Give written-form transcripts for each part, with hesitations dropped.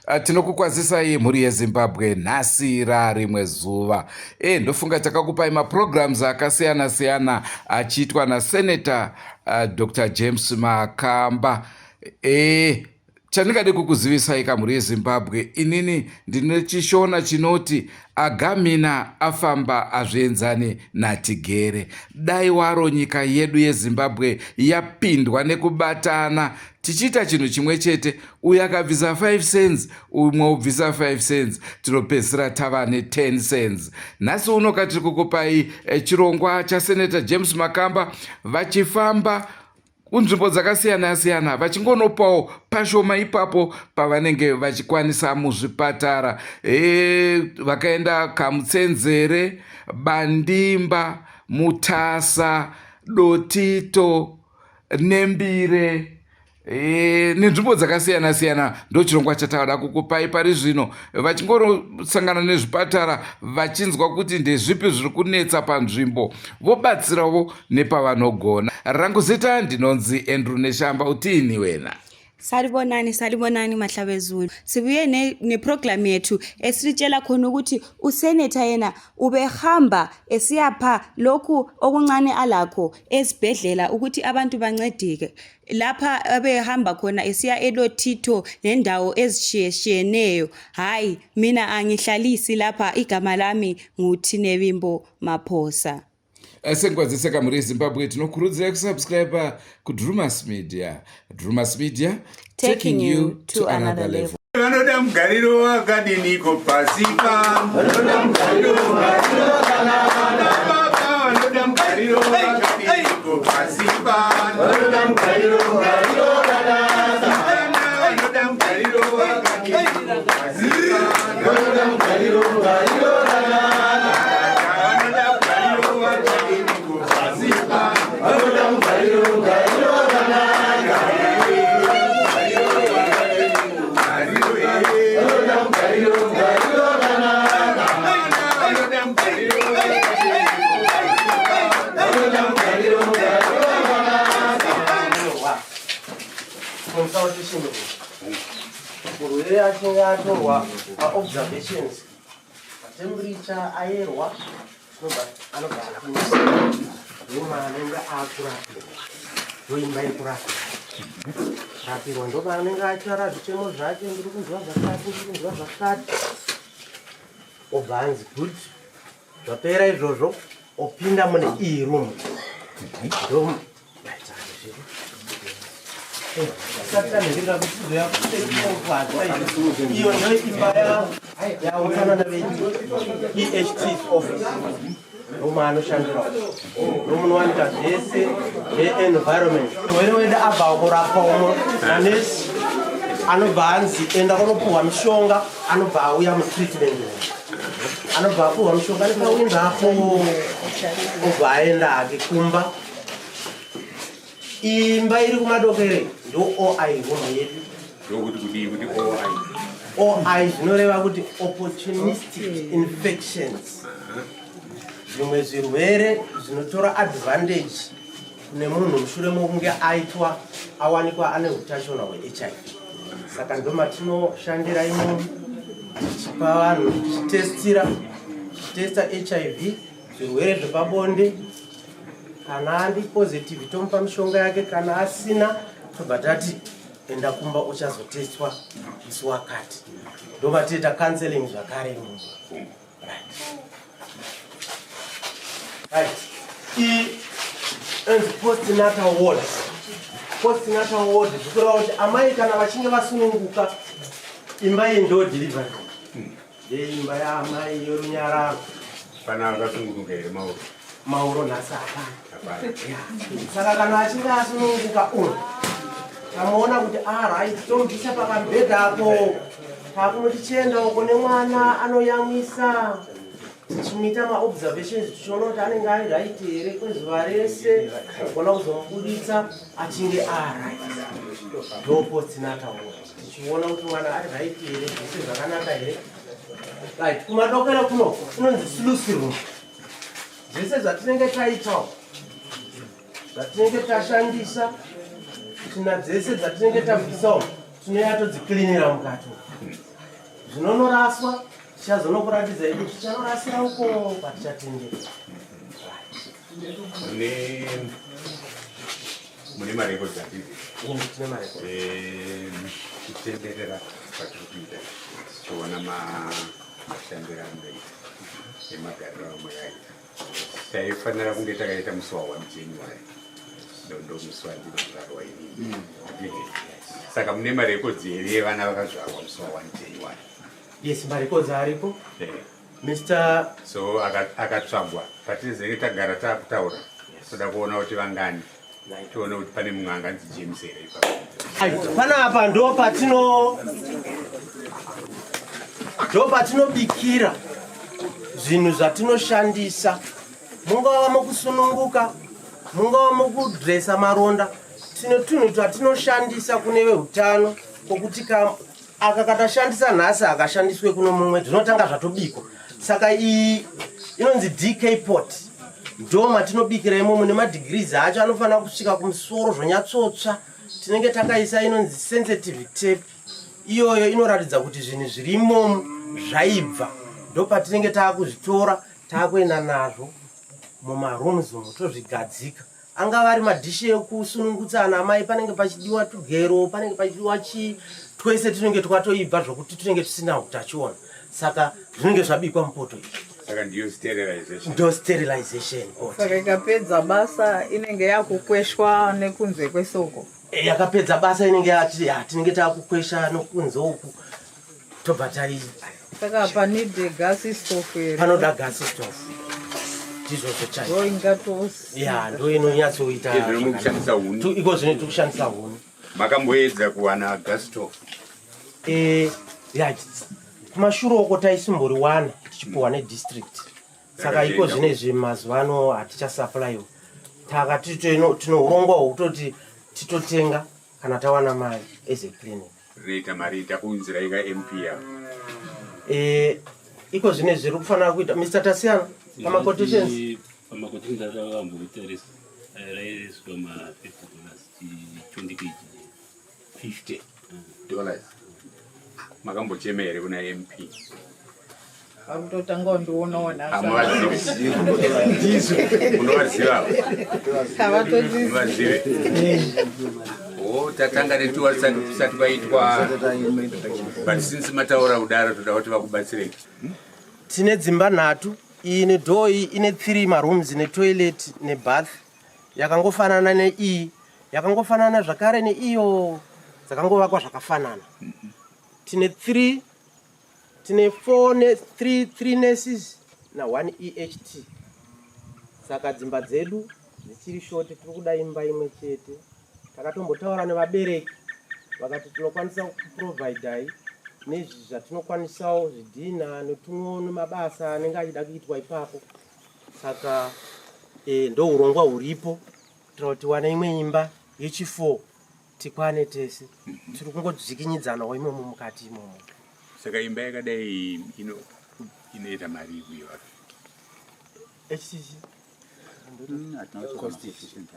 Ah, tinokukwazisai mhuri yeZimbabwe nhasi rarimwe zuva. E, ndofunga takakupai maprograms akasiyana siyana achiitwa naSenator uh, Dr James Makamba. E, chandingade kukuzivisai kamhuri yeZimbabwe, inini ndine chishona chinoti agamina afamba azvienzane natigere. Dai waro nyika yedu yeZimbabwe yapindwa nekubatana tichiita chinhu chimwe chete, uyu akabvisa 5 cents, umwe obvisa 5 cents, tinopedzisira tava ne10 cents. Nhasi uno katiri kukupai eh, chirongwa chaSenator James Makamba vachifamba kunzvimbo dzakasiyana siyana vachingonopawo pashoma ipapo pavanenge vachikwanisa muzvipatara. E, vakaenda Kamutsenzere, Bandimba, Mutasa, Dotito, Nembire e, nenzvimbo dzakasiyana siyana. Ndo chirongwa chatavada kukupai pari zvino, vachingosangana nezvipatara vachinzwa kuti ndezvipi zviri kunetsa panzvimbo, vobatsirawo nepavanogona. Rangu zita ndinonzi Andrew Neshamba. Utini wena? Salibonani, salibonani Mahlabezulu. Sibuye neprogram yethu esitshela khona ukuthi usenator yena ubehamba esiyapha lokhu okuncane alakho esibhedlela ukuthi abantu bancedike. Lapha ebehamba khona esiya eLotito nendawo ezishiyeshiyeneyo. Hayi, mina angihlalisi lapha, igama lami nguThinebimbo Maphosa. Senguva kamhuri yeZimbabwe, tinokurudzira kusubscribe kuDrumas Media. Drumas Media, taking you to another level. Vanoda mugariro wakadiniko pasi pa? Vanoda mugariro wakanaka. Vanoda mugariro wakadiniko pasi pa? Vanoda mugariro wakanaka. Vanoda mugariro wakadiniko pasi pa? Vanoda mugariro wakanaka. Vanoda mugariro wakadiniko pasi pa? Vanoda mugariro wakanaka. Consultation room. Murwere achinge atorwa maobservations, matemburicha ayerwa, anobva apinda ndomaanenge akurapirwa, ndoimba yekurapirwa rapirwa, ndopaanenge achitaura zvichemo zvake, ndiri kunzwa zvakati, ndiri kunzwa zvakati, obva anzi good, zvapera izvozvo, opinda mune iyi room. Ndo iyo ndo imba yautsanana vedu, EHT office, ndomaanoshandira, ndomunowanika zvese zveenvironment. Murwere wedu abva kurapwa umo nanesi, anobva anzi enda kunopuhwa mishonga, anobva auya mutreatment room, anobva apuhwa mishonga nepawindow apo, obva aenda hake kumba. Imba iri kumadokere ndo OI room yedu. Ndokuti kudii kuti OI? OI zvinoreva kuti opportunistic infections, zvimwe zvirwere zvinotora advantage kune munhu mushure mokunge aitwa awanikwa ane utachiona hweHIV. Saka ndo matinoshandira imomo, tichipa vanhu, tichitestira, tichitesta HIV, zvirwere zvepabonde. Kana ari positive tomupa mishonga yake, kana asina tobva tati enda kumba, uchazotestwa musi wakati. Ndobva toita counseling zvakare imomo. Right, iyi inonzi postnatal ward. Postnatal ward zvikureva kuti amai kana vachinge vasununguka, imba iyi ndo delivery room, ndeimba yaamai yorunyararo. Pana akasununguka here Mauro? Mauro nhasi hapana. Hapana. Saka kana achinge asununguka uno, tamuona kuti alright, tomubvisa pakamubhedha apo, takunoti chienda uko nemwana anoyamwisa, tichimuita maobservations, tichiona kuti anenge ari right here kwezuva rese, kugona kuzomubuditsa achinge aright. Ndo postnatal ward, tichiona kuti mwana ari right here, zvese zvakanaka here. Right, kumadokero kuno kunonzi sluice room. Zvese zvatinenge taitawo, zvatinenge tashandisa, tsvina dzese dzatinenge tabvisawo, tinoya todziklinira mukati umu. Zvinonoraswa tichazonokuratidzai kuti tichanorasira uko kwatichatendera. Mune marekodzi atizi Tine marekodzi. Kutenderera kwatiri kuita tichiona mashandiro amunoita nemagariro amakaita. Taifanira kunge takaita musi wa 1 January, ndo musi wandinozvarwa inini. Saka mune marekodzi here evana vakazvarwa musi wa 1 January? Yes, marekodzi aripo. Mr. So akatsvagwa patinenge tagara taakutaura, toda kuona kuti vangani, tione kuti pane mumwe anganzi James here ipapo. Panapa ndo patinobikira zvinhu zvatinoshandisa, mungava mukusununguka, mungava mukudresa maronda. Tine tunhu twatinoshandisa kune veutano, kwokuti aka katashandisa nhasi akashandiswe kuno mumwe, zvinotanga zvatobikwa. Saka iyi inonzi DK pot, ndo matinobikira imomo, nemadegrees acho anofanira kusvika kumusoro, zvonyatsotsva. Tinenge takaisa inonzi sensitive tape, iyoyo inoratidza kuti zvinhu zviri imomo zvaibva. Ndo patinenge taakuzvitora, taakuenda nazvo mumarooms umo, tozvigadzika. Angava ari madhishi ekusunungutsa ana amai, panenge pachidiwa tugero, panenge pachidiwa chii, twese tinenge twatoibva, zvokuti tinenge tusina utachiona. Saka zvinenge zvabikwa mupoto iyi. Saka ndiyo sterilization? Ndo sterilization pot. Saka ikapedza basa inenge yakukweshwa nekunze kwesoko? Yakapedza basa inenge yati ya, tinenge taakukwesha nokunze uku, tobva tai Saka panide gas stove here? Panoda gas stove, ndizvozvo chaizvo. Ndo ingatosi Ya, ndo inonyatsoita. Izvo mukushandisa huni? Iko zvino tiri kushandisa huni. Makamboedza kuwana gas stove? Ya, kumashure uko taisimboriwana, tichipuhwa nedistrict. Saka iko zvinezvi mazuva ano hatichasupplywo. Taka tino urongwa hwekutoti titotenga kana tawana mari as a clinic. Rinoita mari, takuunzirai ka MP yavo. Iko zvinezvi zviri kufanira kuita, Mr Tasiyana, pamaquotations. Pamaquotations atakamboitarisa, raiiswa ma$50, 20 kg. $50? Makambochema here kuna MP? Vakutotanga ndionawo nhasi. Hamuvazivi? Munovaziva? Havatozivi. Muvazive. O, tatanga netuwa kusati kwaitwa, but since mataura kudaro, toda kuti vakubatsirei. Tine dzimba nhatu. Iyi nedoor iyi ine 3 marooms netoilet nebath, yakangofanana neiyi, yakangofanana zvakare neiyo, dzakangovakwa zvakafanana. Tine 3, tine 4 ne 3, 3 nurses na1 EHT. Saka dzimba dzedu dzichiri short, tiri kuda imba imwe chete. Takatombotaura nevabereki, vakati tinokwanisa kuprovidai nezvi zvatinokwanisawo, zvidhina netumwewo nemabasa anenge achida kuitwa ipapo. Saka ndo urongwa huripo kuitira kuti tiwane imwe imba yechi4, tikwane tese. Tiri kungodzvikinyidzanawo imomo mukati imomo. Saka imba yakadai inoita mari kuivaka? HCC. Cost efficient.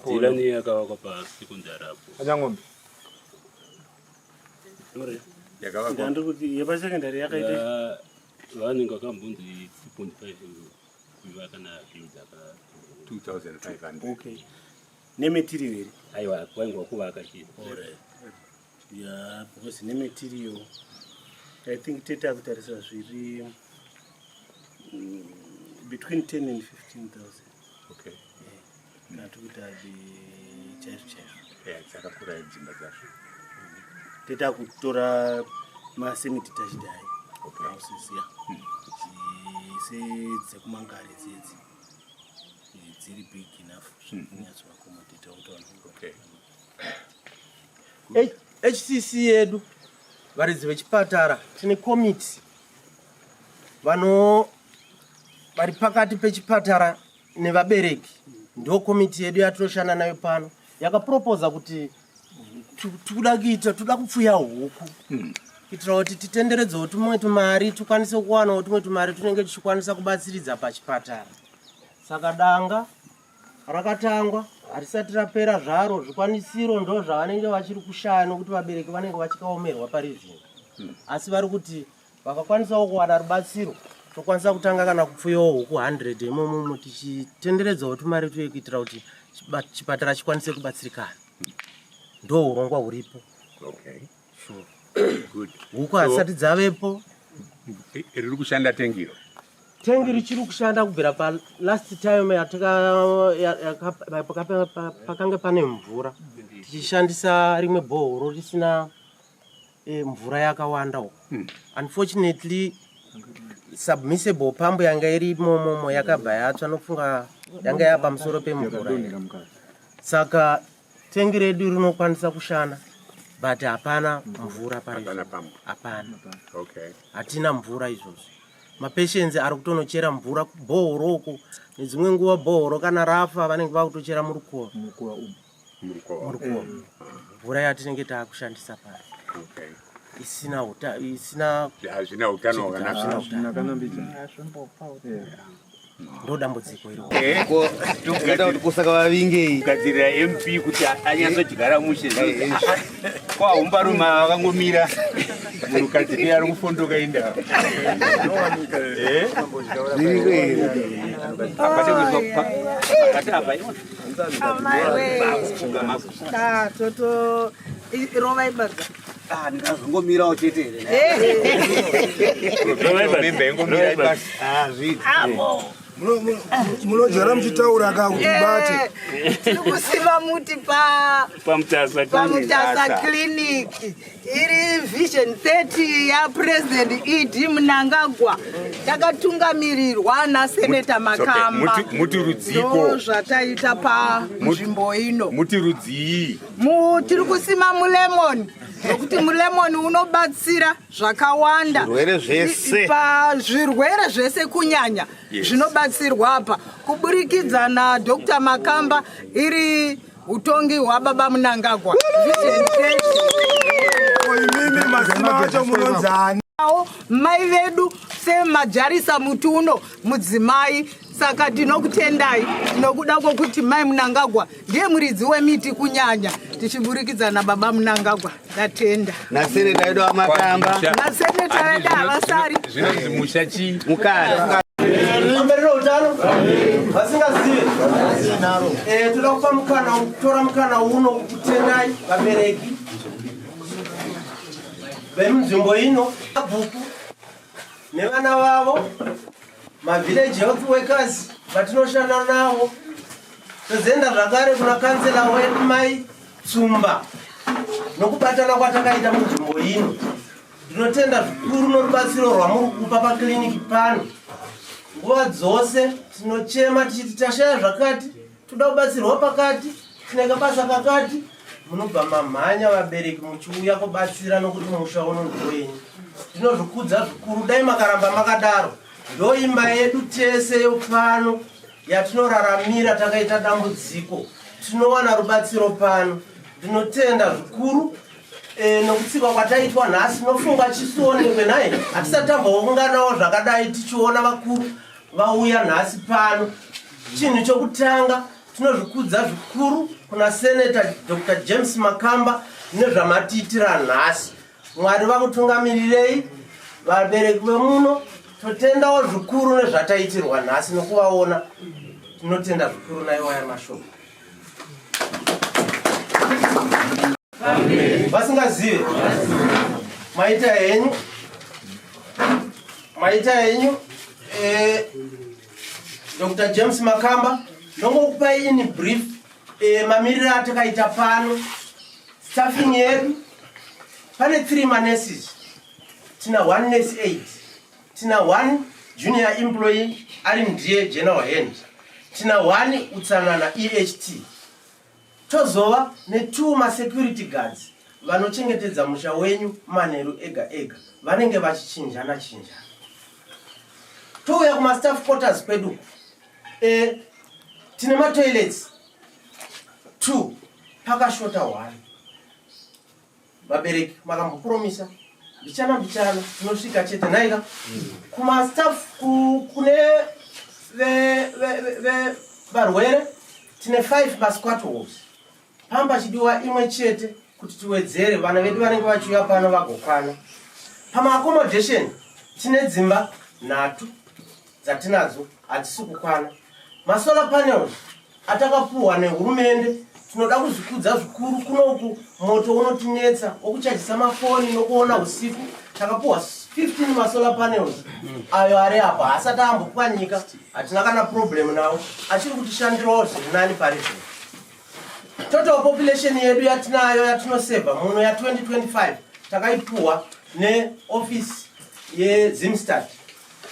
Dzira neyakavakwa pasekondari apo. Anyang'ombe. Yakavakwa Ndandiri kuti yepasekondari yakaita Vanenge vakambonzi 2.5 kuivaka nazvinhu dzaka 2500. Okay, nematerial here? Aiwa, kwaingwa kuvaka chii. Alright, ya, because nematerial I think teta kutarisa zviri between 10 and 15,000. Kana tiri kuita chaizvo chaizvo. Yeah, dzakakura dzimba dzacho. Teta kutora masemi detached hai houses, ya, sedzekumangari dzedzi, dziri big enough zvekunyatsoaccommodata kuti vanhu. HCC yedu, varidzi vechipatara, tine komiti vano vari pakati pechipatara nevabereki. Ndo komiti yedu yatinoshanda nayo pano, yakaproposa kuti tikuda kuita, toda kupfuya huku kuitira kuti titenderedzewo tumwe tumari, tikwanise kuwanawo tumwe tumari tunenge tichikwanisa kubatsiridza pachipatara. Saka danga rakatangwa, harisati rapera zvaro. Zvikwanisiro ndo zvavanenge vachiri kushaya, nokuti vabereki vanenge vachikaomerwa pari zvino. Asi vari kuti vakakwanisawo kuwana rubatsiro tokwanisa kutanga kana kupfuyawo huku 100 imomomo tichitenderedzawo tumari tuye kuitira kuti chipatara chikwanise kubatsirikana. Ndo hurongwa huripo. Okay. Sure. Good. Huku hadzisati dzavepo. Riri kushanda tengiro. Tengi richiri kushanda kubvira palast time pakange pane mvura tichishandisa rimwe bhohoro risina mvura yakawanda uko. Unfortunately submissible pump yanga iri imomomo yakabva yatsva nokufunga yanga yava pamusoro pemvura. Saka tengi redu rinokwanisa kushanda but hapana mvura pari Hapana pump. Hapana. Okay. Hatina mvura izvozvo. Mapatients ari kutonochera mvura kubhohoro uko, nedzimwe nguva bhohoro kana rafa vanenge vakutochera murukova. Murukova. Murukova. Mvura yatinenge taakushandisa pano. Okay. Isina uta, isina Hazvina utano hwakanaka. Hazvina utano. Hazvimbopa utano. Ndo dambudziko iro. Toda kuti kusaka vavingei kugadzirira MP kuti anyatsodyara mushe. Kwahumbarume vakangomira munhukadzi ndiye ari kufondoka inda. Zviriko here? Pakati apa iona. Ah, toto rovai badza. Ndingazongomirawo chete here? Memba ingomira basi. Hazviiti. Munodyara muchitaura ka kuti bate. Tiri kusima muti pa Pamutasa. Pamutasa Clinic iri Vision 30 yaPresident ED Mnangagwa, takatungamirirwa naSeneta Makamba. Muti rudziko? Ndo zvataita panzvimbo ino. Muti rudzii? Tiri kusima mulemon nokuti mulemon unobatsira zvakawanda. Zvirwere zvese. Pazvirwere zvese kunyanya zvinobatsirwa apa kuburikidza naDr Makamba, iri utongi hwababa Mnangagwa, Vision 30. Imimi mazima acho munonzani? Awo, mai vedu semajarisa muti uno mudzimai, saka tinokutendai nokuda kwokuti mai Munangagwa ndiye muridzi wemiti, kunyanya tichiburikidza nababa Munangagwa. Ndatenda. Naseneta wedu amakamba. Naseneta vedu havasari. Zvinonzi musha chii? Mukati. Pamberero utano vasingazive, toda kupa mukana, kutora mukana uno kutendai vabereki vemunzvimbo ino, bhuku nevana vavo, mavillage health workers vatinoshanda navo. Tozoenda zvakare kuna kansela wedu mai Tsumba nokubatana kwatakaita munzvimbo ino. Ndinotenda zvikuru norubatsiro rwamuri kupa pakiriniki pano. Nguva dzose tinochema tichiti tashaya zvakati, toda kubatsirwa pakati, tine kabasa kakati, munobva mamhanya vabereki muchiuya kubatsira nokuti musha uno ndewenyu. Ndinozvikudza zvikuru, dai makaramba makadaro. Ndo imba yedu tese yopano yatinoraramira. Takaita dambudziko tinowana rubatsiro pano. Ndinotenda zvikuru nokutsikwa kwataitwa nhasi. Nofunga chisionekwe naye, hatisati tambounganawo zvakadai tichiona vakuru vauya nhasi pano. Chinhu chokutanga, tinozvikudza zvikuru kuna Senator Dr James Makamba nezvamatiitira nhasi. Mwari vakutungamirirei. Vabereki vemuno, totendawo zvikuru nezvataitirwa nhasi nokuvaona. Tinotenda zvikuru naiwaya mashoko. Vasingazive, maita henyu, maita henyu. Dr James Makamba, ndongokupai in brief mamiriro atakaita pano. Staffing yedu, pane 3 manurses, tina 1 nurse 8, tina 1 junior employee ari ndiye general hand, tina 1 utsanana EHT, tozova ne2 masecurity guards vanochengetedza musha wenyu manheru ega ega, vanenge vachichinjana chinjana. Touya kumastaff quarters kwedu, tine matoilets 2, pakashota 1. Vabereki makambopromisa mbichana mbichana, tinosvika chete naika kumastaff. Kune varwere tine 5 masquat halls, pamba chidiwa imwe chete kuti tiwedzere vana vedu vanenge vachiuya pano vagokwana. Pamaaccommodation tine dzimba nhatu dzatinadzo, hadzisi kukwana. Masolar panels atakapuhwa nehurumende, tinoda kuzvikudza zvikuru. Kunoku moto unotinetsa wokuchajisa mafoni nokuona usiku. Takapuhwa 15 masolar panels ayo ari apo, haasati ambopwanyika, hatina kana problem nawo, achiri kutishandirawo zviri nani pari zvino. Total population yedu yatinayo yatinosevha muno ya2025, takaipuhwa neofisi yeZimstat,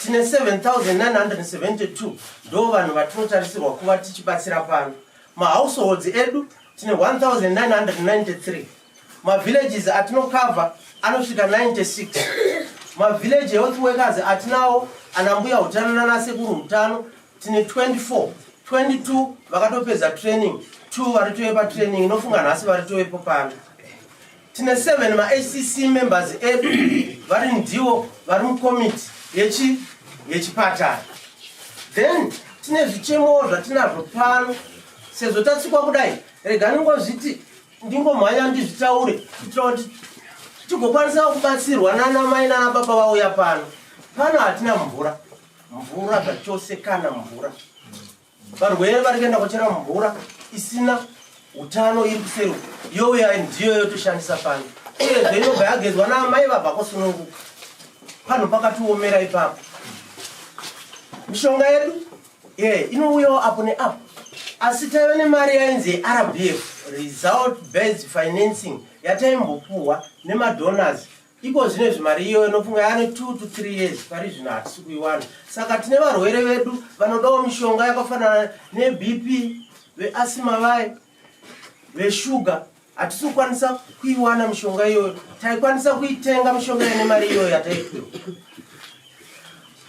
tine 7972, ndo vanhu vatinotarisirwa kuva tichibatsira pano. Mahouseholds edu tine 1993. Mavillages atinokavha anosvika 96. Mavillage health workers atinawo, ana mbuya utano nanasekuru utano, tine 24, 22 vakatopedza training, 2 vari tove patraining, inofunga nhasi vari tovepo pano. Tine 7 maHCC members edu vari ndiwo vari mukomiti yechipatara. Then tine zvichemowo zvatinazvo pano. Sezvo tatsikwa kudai, rega ningozviti ndingomhanya ndizvitaure kuitira kuti tigokwanisa kubatsirwa nana mai nana baba vauya pano. Pano hatina mvura, mvura zvachose, kana mvura. Varwere vari kuenda kuchera mvura isina utano iri kuseri, youya ndiyo yotoshandisa pano. Uyezve inobva yagezwa naamai vabva kusununguka. Panhu pakatiomera ipapo. Mishonga yedu ye inouyawo apo neapo, asi taiva nemari yainzi yeRBF, result based financing, yataimbopuhwa nemadonors. Iko zvino izvi mari iyoyo inofunga yane 2 to 3 years, pari zvino hatisi kuiwana. Saka tine varwere vedu vanodawo mishonga yakafanana neBP, veasthma, vai veshuga, hatisi kukwanisa kuiwana mishonga iyoyo. Taikwanisa kuitenga mishonga ine mari iyoyo yataipiwa.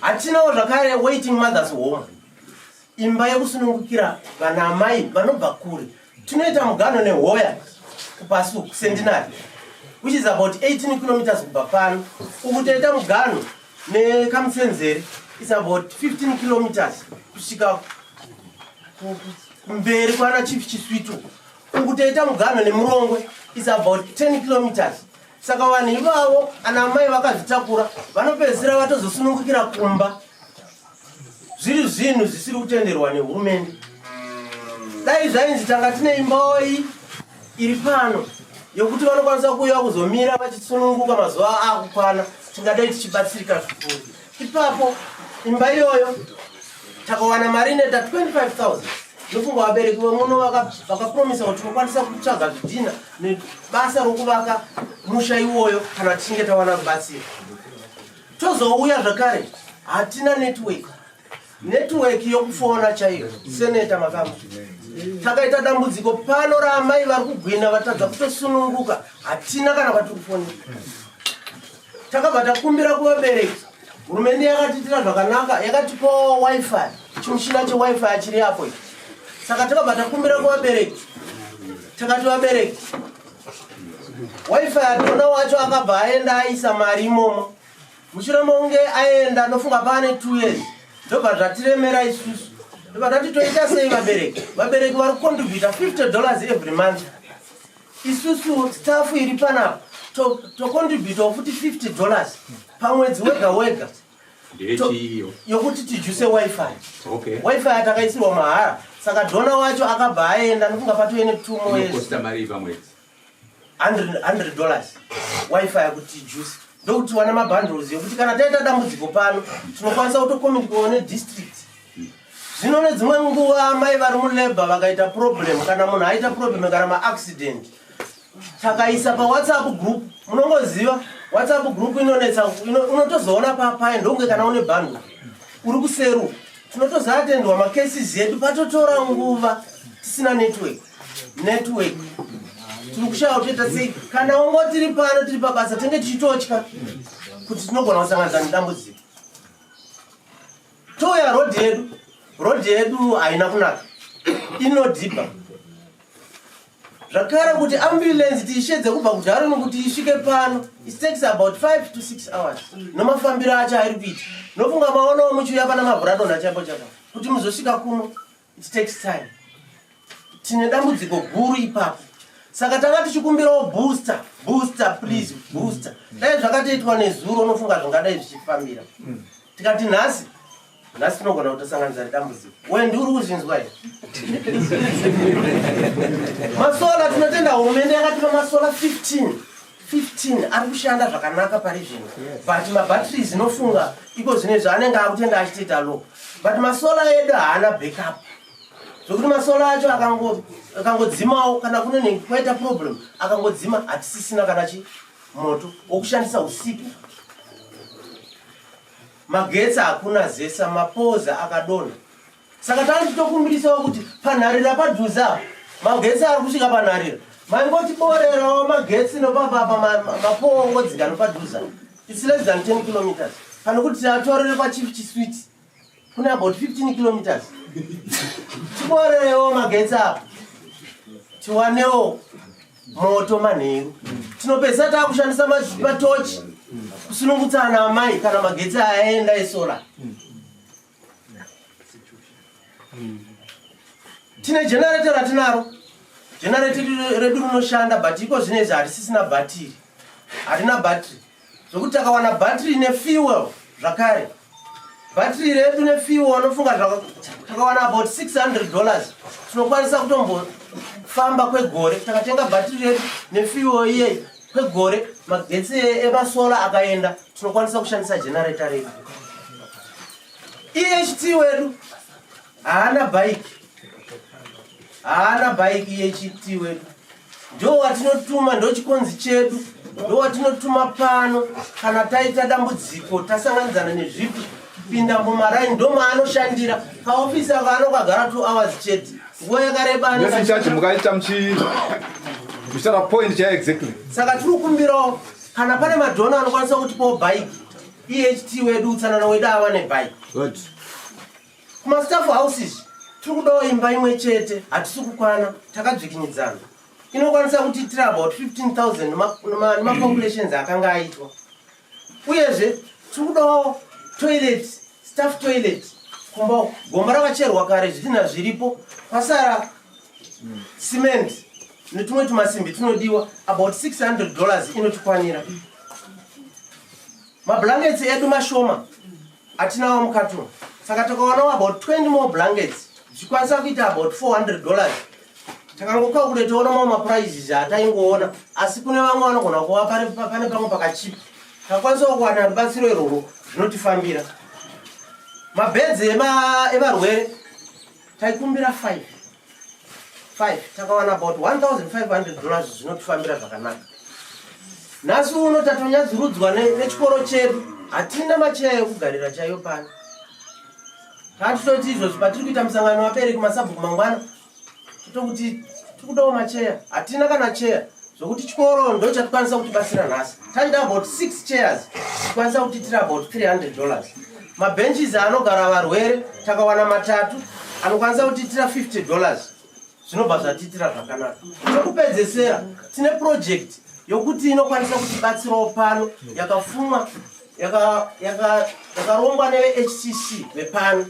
Hatinawo zvakare waiting mothers home, imba yekusunungukira vana amai vanobva kure. Tinoita mugano neHoya kupasi uku, Centenary, which is about 18 kilometers kubva pano. Uku toita mugano nekaMusenzeri, is about 15 kilometers kusvika kumberi kwana Chief Chiswitu. Uku toita mugano neMurongwe, is about 10 kilometers. Saka vanhu ivavo, ana amai vakazvitakura, vanopedzisira vatozosunungukira kumba, zviri zvinhu zvisiri kutenderwa nehurumende. Dai zvainzi tanga tine imbaoi iri pano yokuti vanokwanisa kuuya kuzomira vachisununguka mazuva akukwana, tingadai tichibatsirika zvikuru ipapo. Imba iyoyo takawana mari inoita 25,000. Nofunga vabereki vemuno vakapromisa kuti tinokwanisa kutsvaga zvidhina nebasa rokuvaka musha iwoyo kana tichinge tawana rubatsiro. Tozouya zvakare, hatina network, network yokufona chaiyo. Seneta Makamba, takaita dambudziko pano raamai vari kugwina vatadza kutosununguka, hatina kana kwatiri kufonera. Takabva takumbira kuvabereki. Hurumende yakatiitira zvakanaka, yakatipawo WiFi, chimushina cheWiFi chiri apo ichi. Saka takabva takumbira kuvabereki, takati, "Vabereki, WiFi." Adonor wacho akabva aenda aisa mari imomo. Mushure mokunge aenda, nofunga paane 2 years, ndobva zvatiremera isusu. Ndobva tati, "Toita sei, vabereki?" Vabereki vari kucontributa $50 every month. Isusu staff iri panapa tocontributawo futi $50 pamwedzi wega wega. Ndechiiyo? Yokuti tijuse WiFi. WiFi yatakaisirwa mahara. Saka donor wacho akabva aenda, nofunga patove ne2 more years. Inokosta mari pamwedzi? $100 WiFi yekuti tijuse, ndokuti tiwane mabundles yokuti kana taita dambudziko pano tinokwanisa kutokommunikawo nedistrict. Zvino nedzimwe nguva amai vari mulabour vakaita problem, kana munhu aita problem, kana maaccident, takaisa paWhatsApp group. Munongoziva WhatsApp group inonetsa, unotozoona papai ndokunge kana une bundle uri kuseru. Tinotozoatendwa macases edu patotora nguva tisina network. Network tiri kushaya kutoita sei. Kana ungo tiri pano, tiri pabasa, tinge tichitotya kuti tinogona kusanganisa nedambudziko. Touya rodhi yedu. Rodhi yedu haina kunaka, inodhibha zvakare. Kuti ambulance tiishedze kubva kuDarwin kuti isvike pano, it takes about 5 to 6 hours nomafambiro acho airi kuita. Nofunga maonawo muchiuya pana mavhuradonha chaipo chaipo, kuti muzosvika kuno it takes time. Tine dambudziko guru ipapo. Saka tanga tichikumbirawo booster, booster please, booster. Dai zvakatoitwa nezuro unofunga zvingadai zvichifambira. Tikati nhasi, nhasi tinogona kutosanganisa nedambudziko. Wendi uri kuzvinzwa here? Masola tinotenda hurumende yakatipa masola 15. 15 ari kushanda zvakanaka pari zvino but mabatteries inofunga iko zvino izvi anenge akutenda achitoita low but masola edu haana backup zvokuti masola acho akangodzimawo kana kunenge kwaita problem akangodzima hatisisina kana chi moto wokushandisa usiku magetsi hakuna zesa mapoza akadonha Saka tanga tichitokumbirisawo kuti panharira padhuze apa magetsi ari kusvika panharira maingotiborerawo magetsi nopapapa mapowo ongodzika nopadhuze apa. It's less than 10 kilometers pane kuti tiatorere kwachief chiswiti kune about 15 kilometers tiborerewo magetsi apa tiwanewo moto manheru tinopedzisa taakushandisa matochi kusunungutsa ana amai kana magetsi aenda esolar. Tine generator ratinaro, generator redu rinoshanda but iko zvino izvi harisisina bhatiri, harina bhatiri zvokuti takawana bhatiri nefuel zvakare bhatiri redu nefuel anofunga takawana about 600 dollars tinokwanisa kutombofamba kwegore takatenga bhatiri redu nefuel iyeyi kwegore magetsi emasola akaenda tinokwanisa kushandisa generator redu. EHT wedu haana bike, haana bike. EHT wedu ndo watinotuma, ndo chikonzi chedu, ndo watinotuma pano kana taita dambudziko, tasanganidzana nezvipi kupinda mumaraini, ndo maanoshandira kaofisi ako anokagara 2 hours chete, nguva yakareba. Nesi mukaita muchitaura point chaiyo exactly. Saka tiri kukumbirawo kana pane madhona anokwanisa kutipawo bike, EHT wedu utsanana wedu ava nebike. Kumastaff houses tiri kudawo imba imwe chete, hatisi kukwana, takadzvikinyidzana. Inokwanisa kutiitira about 15,000 nemacalculations akanga aitwa. Uyezve tiri kudawo toilet, staff toilet kumba. Gomba rakacherwa kare, zvidhina zviripo, kwasara cement netumwe tumasimbi tunodiwa. About 600 dollars inotikwanira. Mablankets edu mashoma atinawo mukati umu, saka takawanawo about 20 more blankets zvichikwanisa kuita about 400 dollars. Takangokalculataona mamwe maprices ataingoona, asi kune vamwe vanogona kuva pane pamwe pakachipa. Takwanisawo kuwana rubatsiro irworwo, zvinotifambira. Mabhedzi evarwere taikumbira 5 5, takawana about 1500 dollars, zvinotifambira zvakanaka. Nhasi uno tatonyadzurudzwa nechikoro chedu, hatina macheya ekugarira chaiyo pano. Tatitoti izvozvi patiri kuita musangano wabereki masabhuku mangwana, totokuti tikudawo macheya, hatina kana cheya, zvokuti chikoro ndo chatikwanisa kutibatsira nhasi. Taida about 6 chairs, tikwanisa kutiitira about 300 dollars. Mabenches anogara varwere takawana matatu anokwanisa kutiitira 50 dollars, zvinobva zvatiitira zvakanaka. Chokupedzesera, tine project yokuti inokwanisa kutibatsirawo pano, yakafumwa, yakarongwa neveHCC vepano,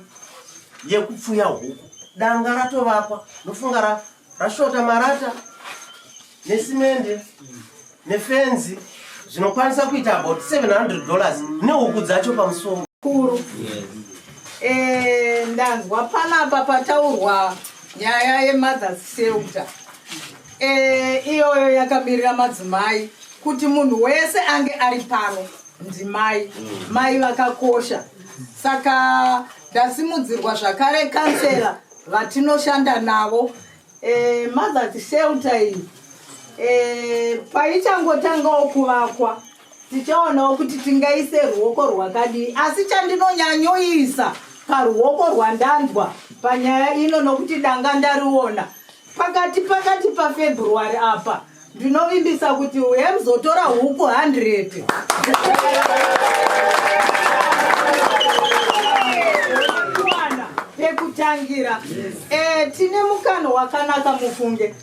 yekupfuya huku. Danga ratovakwa, nofunga rashota marata nesimende nefenzi, zvinokwanisa kuita about 700 dollars nehuku dzacho pamusoro. Kuru ndanzwa panapa pataurwa nyaya yemothers shelter. Iyoyo yakamirira madzimai, kuti munhu wese ange ari pano ndimai, mai vakakosha. Saka ndasimudzirwa zvakare kansela vatinoshanda navo. Mothers shelter iyi paichangotangawo kuvakwa, tichaonawo kuti tingaise ruoko rwakadii, asi chandinonyanyoisa paruoko rwandanzwa panyaya ino, nokuti danga ndariona pakati paFebruary apa, ndinovimbisa kuti uye muzotora huku 100 kuwana pekutangira. Tine mukano wakanaka, mufunge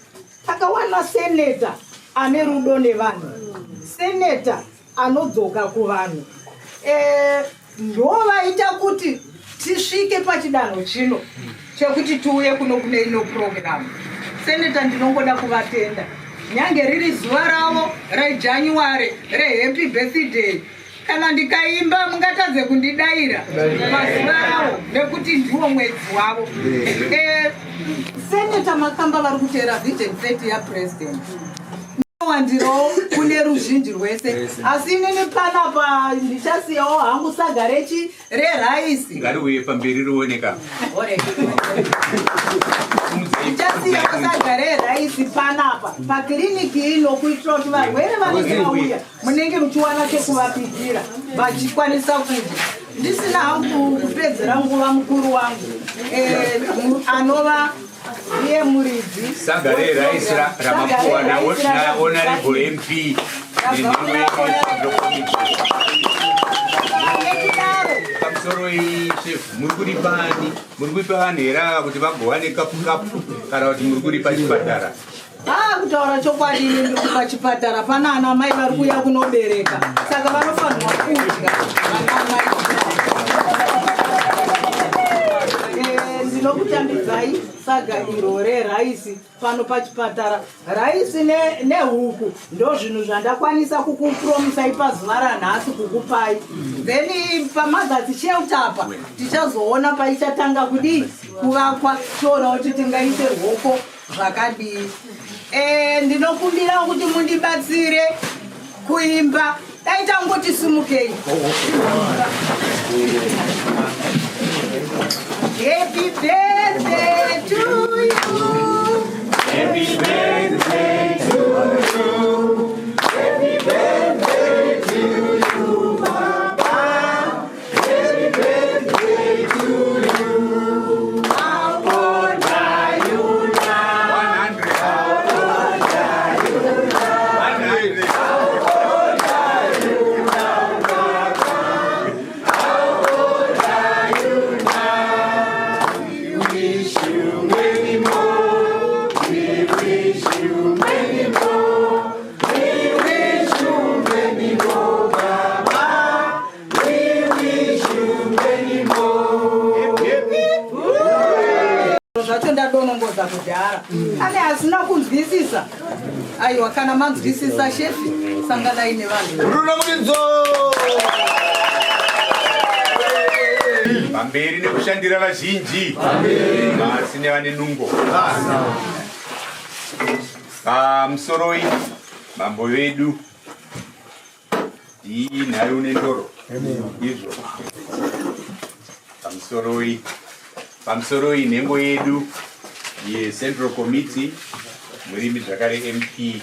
takawana seneta ane rudo nevanhu, seneta anodzoka kuvanhu. Ndo vaita kuti tisvike pachidanho chino chekuti tiuye kuno kune ino purogiramu. Seneta, ndinongoda kuvatenda. Nyange riri zuva ravo reJanuary rehappy birthday, kana ndikaimba mungatadze kundidaira mazuva avo nekuti ndiwo mwedzi wavo. Seneta Makamba vari kuteera Vision 30 yaPresident, wandirawo kune ruzhinji rwese, asi inini panapa ndichasiyawo hangu saga rechi reraisi. Ngariuye pamberi rioneka. Ndichasiyawo saga reraisi panapa pakiriniki ino kuitira kuti varwere vanenge vauya munenge muchiwana chekuvabikira vachikwanisa kudya. Ndisina hangu kupedzera nguva, mukuru wangu anova iye muridzi Saga reraisi ramapuwa naHonorable MP nenhengo yeCentral Committee. Nekudaro, Pamusoro iyi, chef, muri kuripa ani? Muri kuipa vanhu here ava kuti vagowane kapu kapu, kana kuti muri kuripa chipatara? Ah, kutaura chokwadi, ini ndiri kupa chipatara. Pana ana mai vari kuuya kunobereka, saka vanofanirwa kudya vana mai. Ndinokutambidzai saga iro reraisi pano pachipatara, raisi nehuku. Ndo zvinhu zvandakwanisa kukupromisai pazuva ranhasi kukupai. Then pamothers shelter apa tichazoona paichatanga kudii kuvakwa, toona kuti tingaise ruoko zvakadii. Ndinokumbira kuti mundibatsire kuimba. Dai tangoti simukei. Happy birthday to you. Happy birthday to you. Happy birthday to you, Papa. Happy birthday to you. How old are you now? 100. 100. How old are you now? How old are you now? We wish you many more. We wish you many more. We wish you many more, Baba. We wish you many more. Zvacho ndadonongodza kudhara. Ane asina kunzwisisa? Aiwa, kana manzwisisa, shefi, sanganai nevanhu. Runa Muridzo! Pamberi nekushandira vazhinji, pasi nevane nungo. Pamusoroi, mambo vedu, iyi nhai nendoro izvo. Pamusoroi, pamusoroi, nhengo yedu yeCentral Committee, murimi zvakare MP,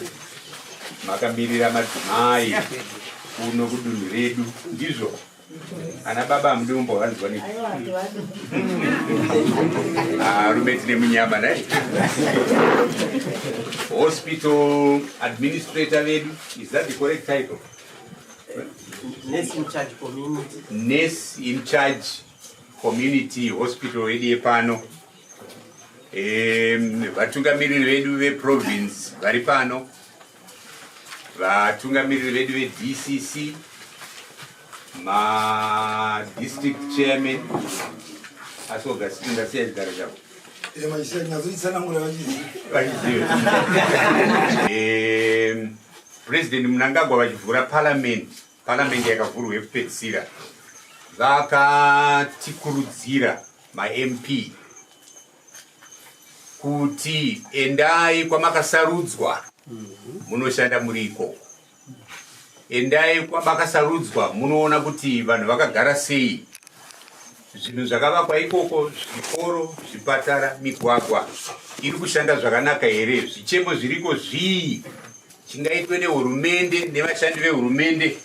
makamirira madzimai kuno kudunhu redu, ndizvo? Ana baba hamudi kumbovanzwa nei? Arume tine munyama nai. Hospital administrator vedu, is that the correct title? Nurse in charge community. Nurse in charge community hospital yedu yepano. Vatungamiriri vedu veprovince vari pano, vatungamiriri vedu veDCC, madistrict chairman, asi Augustine, ndasiya chigaro chako. Nyatsochitsanangura vachiziva. Vachiziva. President Mnangagwa vachivhura parliament, parliament yakavhurwa yekupedzisira, vakatikurudzira maMP kuti endai kwamakasarudzwa munoshanda muri ikoko, endai kwamakasarudzwa munoona kuti vanhu vakagara sei, zvinhu zvakavakwa ikoko, zvikoro, zvipatara, migwagwa iri kushanda zvakanaka here, zvichemo zviriko zvii, chingaitwe nehurumende nevashandi vehurumende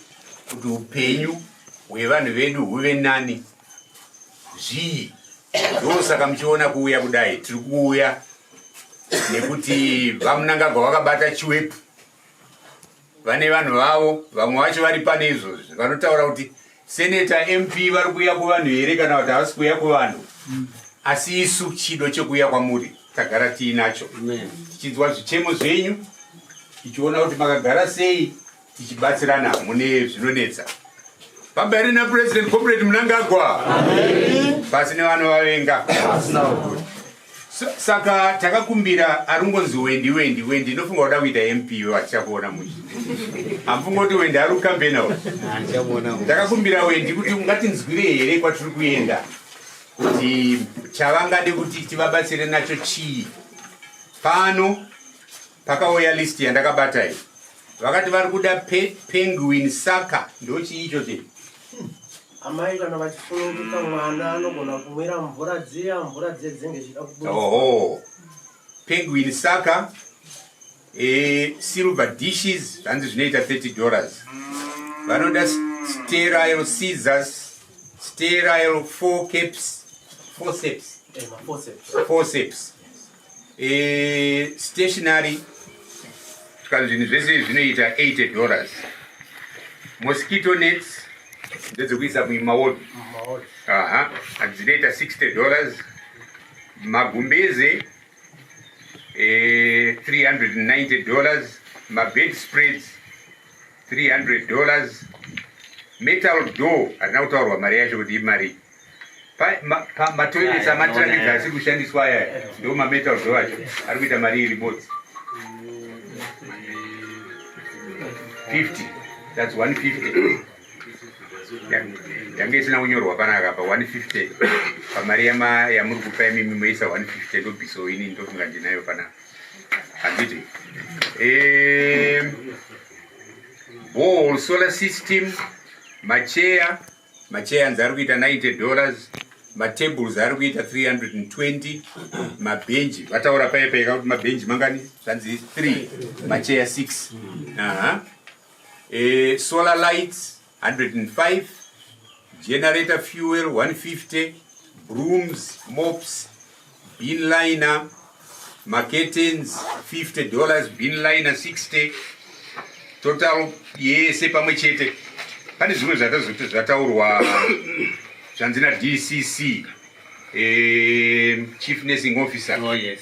kuti upenyu hwevanhu vedu huve nani zvii. Ndosaka muchiona kuuya kudai tiri kuuya, nekuti vaMnangagwa vakabata chiwepu, vane vanhu vavo, vamwe vacho vari pane izvozvi vanotaura kuti Senator, MP vari kuuya kuvanhu here kana kuti havasi kuuya kuvanhu. Asi isu chido chekuuya kwamuri tagara tiinacho, tichinzwa zvichemo zvenyu, tichiona kuti makagara sei, tichibatsirana mune zvinonetsa. Pamberi naPresident Comrade Mnangagwa, pasi nevanhu vavenga. Saka takakumbira arungonzi Wendi, Wendi, Wendi, ndofunga kuda kuita MP vachichakuona mushe. Hamufunga kuti Wendi ari kukampena uyu? Takakumbira Wendi kuti ungatinzwire here kwatiri kuenda kuti chavangade kuti tivabatsire nacho chii. Pano pakauya list yandakabata iyi. Vakati vari kuda penguin saka ndochii icho chii? Amai kana vachisununguka mwana anogona kumwira mvura dziya, mvura dziya dzinenge dzichida kubuda. Oho. Penguin saka silver dishes zvanzi zvinoita $30. Vanoda sterile scissors, sterile four caps, forceps. Forceps. Forceps. Stationary kana zvinhu zvese zvinoita $80. Mosquito nets ndedzekuisa mumaodhi. Aha, dzinoita $60. Magumbeze $390. Mabed spreads $300. Metal door harina kutaurwa mari yacho kuti imari. Matoilets amatirakidza asiri kushandiswa aya ndo mametal door acho ari kuita mari iri bodzi 50, that's 150. Yange isina kunyorwa panaka pa 150 pamari yamuri kupa imimi moisa 150 ndobvisawo ini ndofunga ndinayo panapa handiti. Ball solar system, macheya, macheya anzi ari kuita $90, matables ari kuita 320, mabhenji vataura paipaika kuti mabhenji mangani zvanzi 3, macheya 6. Aha. Solar lights 105, generator fuel 150, brooms, mops, bin liner, macurtains $50, bin liner 60, total yese pamwe chete. Pane zvimwe zvatazoti zvataurwa zvanzi naDCC, chief nursing officer. Oh, yes.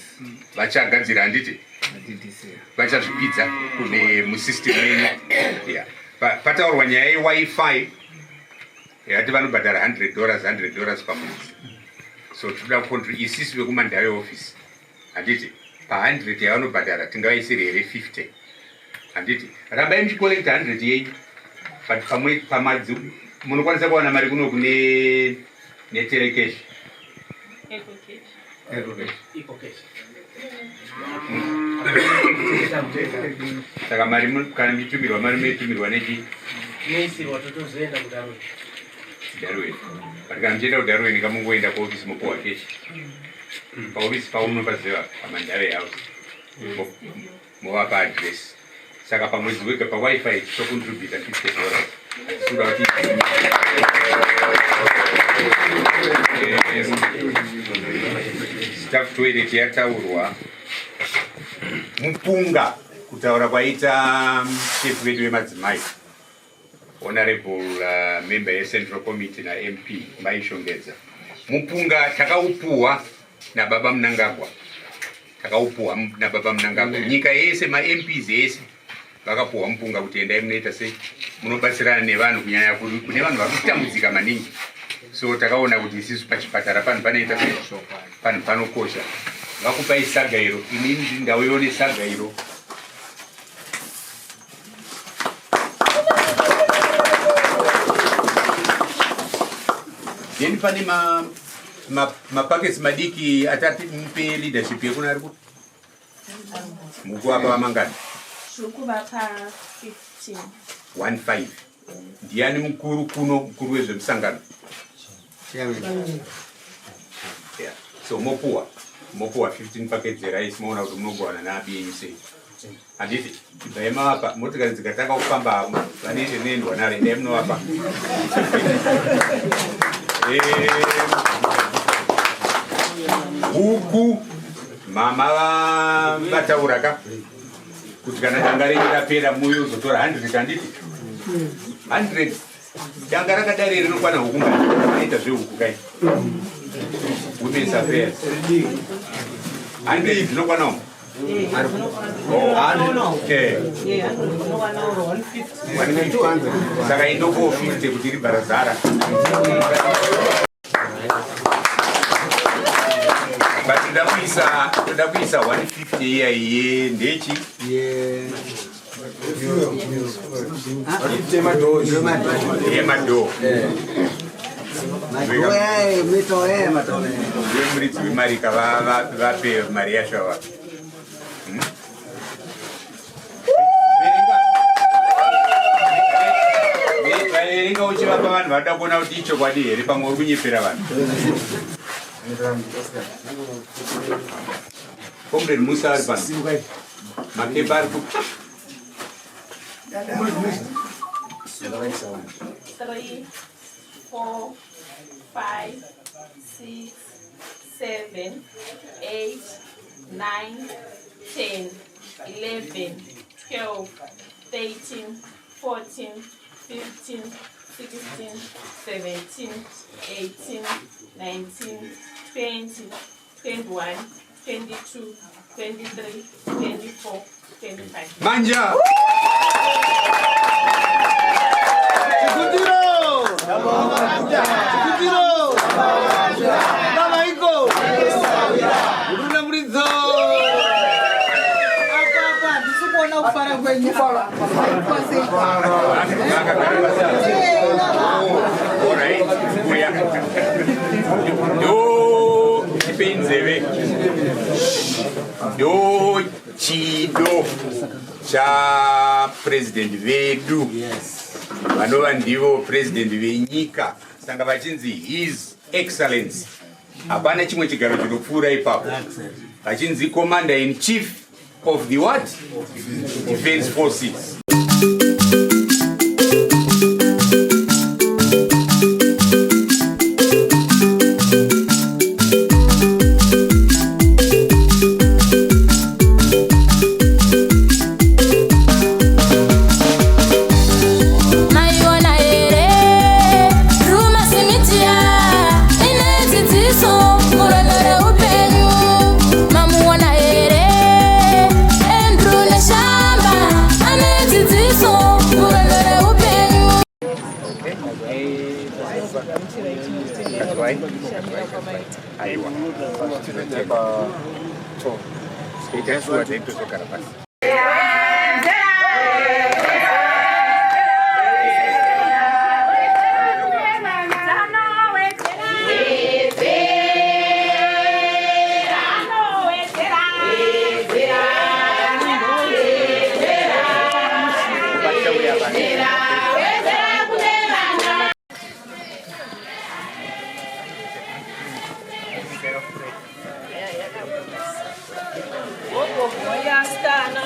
Vachagadzira handiti vachazvikwidza kune musystem menyu. Yeah. Pataurwa nyaya yeWi-Fi yati vanobhadhara $100, $100 pamwedzi, so tinoda kucontrol isisu vekuMandave office handiti pa100 yavanobhadhara tingavaisiri here 50 handiti. Rambai muchicollecta 100 yenyu but pamwe pamadzi munokwanisa kuwana mari kuno kune neTelecash. EcoCash. Saka mari kana muchitumirwa mari munoitumirwa nechi Inoisirwa totozoenda kuDarwin. Darwin. But kana muchienda kuDarwin kamungoenda kuofisi mopuwa cash paofisi paunopaziva paMandave House. Movapa address. Saka pamwedzi wega paWi-Fi tocontributa $50. Hatisuda kuti staff toilet yataurwa. Mupunga kutaura kwaita shefu vedu vemadzimai, honorable member yecentral committee naMP Maishongedza, mupunga takaupuhwa nababa Munangagwa, takaupuhwa nababa Munangagwa. Nyika yese, maMPs ese vakapuhwa mupunga kuti endai munoita sei, munobatsirana nevanhu, kunyanya kune vanhu vari kutambudzika maningi. So takaona kuti isisu pachipatara panhu panoita sei, panhu panokosha. Vakupai saga iro, inini ndauyawo nesaga iro. Then pane mapakets madiki atati mupe leadership yekuna ari kupi mukuvapa vamangani? Tiri kuvapa 15. 15. Ndiani mukuru kuno, mukuru wezvemusangano? Yeah. So mopuwa 15 packets erice, moona kuti munogowana naabi yenyu sei handiti. Ibvai mavapa. Motikari dzikatanga kufamba vane rinoendwa naro, endai munovapa. Huku mama vataura ka kuti kana danga renyu rapera muyo uzotora 100 handiti. 100 danga rakadai rinokwana huku ngani? Inoita zvehuku kai, women's affairs, 100 dzinokwana umu? Saka indoko 50 kuti ribva razara. But toda kuisa toda kuisa 150 iya iye ndechi? Yemadhoo. Ndiwe muridzi wemari ka vape mari yacho ava. Verenga uchivapa vanhu vanoda kuona kuti ichokwadi here pamwe uri kunyepera vanhu. Comrade Musa ari pano. Makepa ari ku 3, 4, 5, 6, 7, 8, 9, 10, 11, 12, 13, 14, 15, 16, 17, 18, 19, 20, 21, 22, 23, 24, 25. Manja! Chikutiro! Chikutiro! Baba iko! Runa muridzo! Apa apa handisi kuona kufara kwenyu. Alright, uya. Ndo tipei nzeve. Ndo chido chapresident vedu vanova ndivo president venyika saka vachinzi His Excellence. Hapana chimwe chigaro chinopfuura ipapo. Vachinzi commander in chief of the what? Defense forces. Maiona here Drewmas Media ine dzidziso murwendo reupenyu. Mamuona here Andrew Neshamba ane dzidziso murwendo reupenyu. Kazwai, kazwai, aiwa. Ita shuwa then tozogara pasi. Gogogoyasikana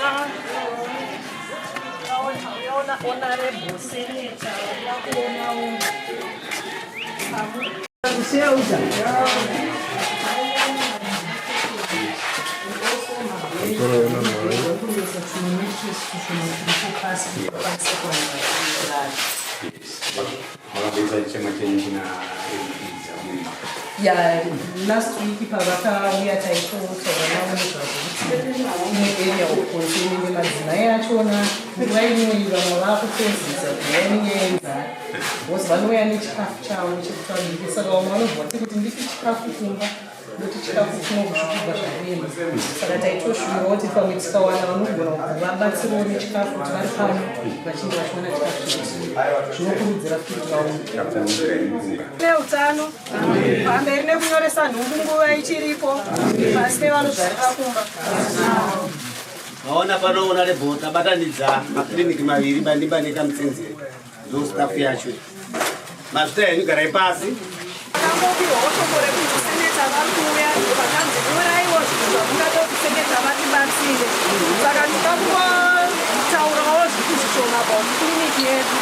uyaona honorable senator uyakuonawo. Makapedza chema chenyu kuna MP dzamuri. Ya, last week pavakauya taitotaura navo nezvazvo kuti ine area of concern nemadzimai achona nguva inoyi vamwe vakutozisa kuuya nenyaya yenzara because vanouya nechikafu chavo chekuti vabike, saka vamwe vanobva vati kuti ndipi chikafu kumba ndoti chikafu chinobva zvarema. Saka taitoshuvirawo kuti pamwe tikawana vanogona kuvabatsirawo nechikafu kuti vari pano vachinge vachiwana chikafu chekuti zvinokurudzira futi kuti vaone. Neutano pamberi nekunyoresa nhumbu nguva ichiripo, pasi nevanozvarira kumba. Maona pano honorable tabatanidza makiriniki maviri, Bandimba nekaMutsinziri. Ndo staff yacho. Mazvita henyu, garai pasi. Tambopiwawo shoko rekuti seneta vari kuuya, vakanzi nyoraiwo zvinhu zvamungada kuti seneta vatibatsire. Saka ndinoda kungotaurawo zviku zvishoma about kiriniki yedu.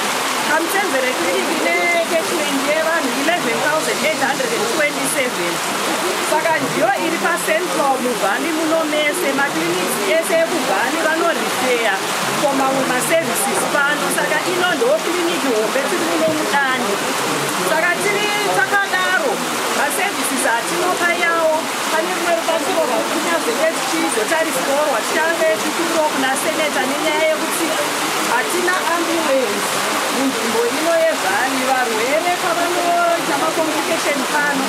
Kamutenzere kiriniki necatchment yevanhu 11,827, saka ndiyo iri pacentral muValley muno mese. Maclinics ese ekuValley vanorifeya for mamwe maservices pano, saka ino ndo kiriniki hombe tiri muno mudani. Saka tiri takadaro, maservices atinopa yawo pane rumwe rubatsiro rwatinyazenge tichizotarisirawo rwatichange tichikumbirawo kuna seneta nenyaya yekuti hatina ambulance munzvimbo ino yeValley. Varwere pavanoita macomplication pano,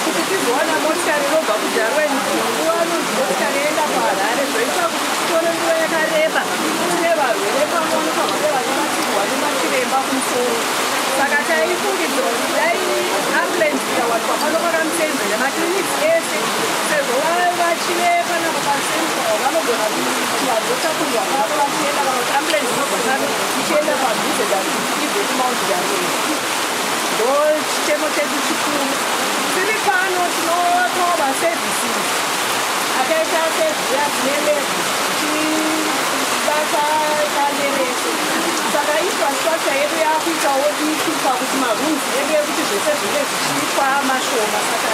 kuti tizowana motikari inobva kuDarwin Taifungidzira kuti dai ambulance ikawanikwa pano paKamusenzere, maclinics ese sezvo vachive panapa pacentral vanogona kuti vanhu votakurwa pano vachienda, kana kuti ambulance inobva pano ichienda padhuze than kuti ibve kuMount Darwin. Ndo chichemo chedu chikuru. Tiri pano tinopawo maservices akaita seziya tine lab tichibata dande rese, saka infrastructure yedu yakuitawo diki pakuti marooms edu ekuti zvese zvinge zvichiitwa mashoma. Saka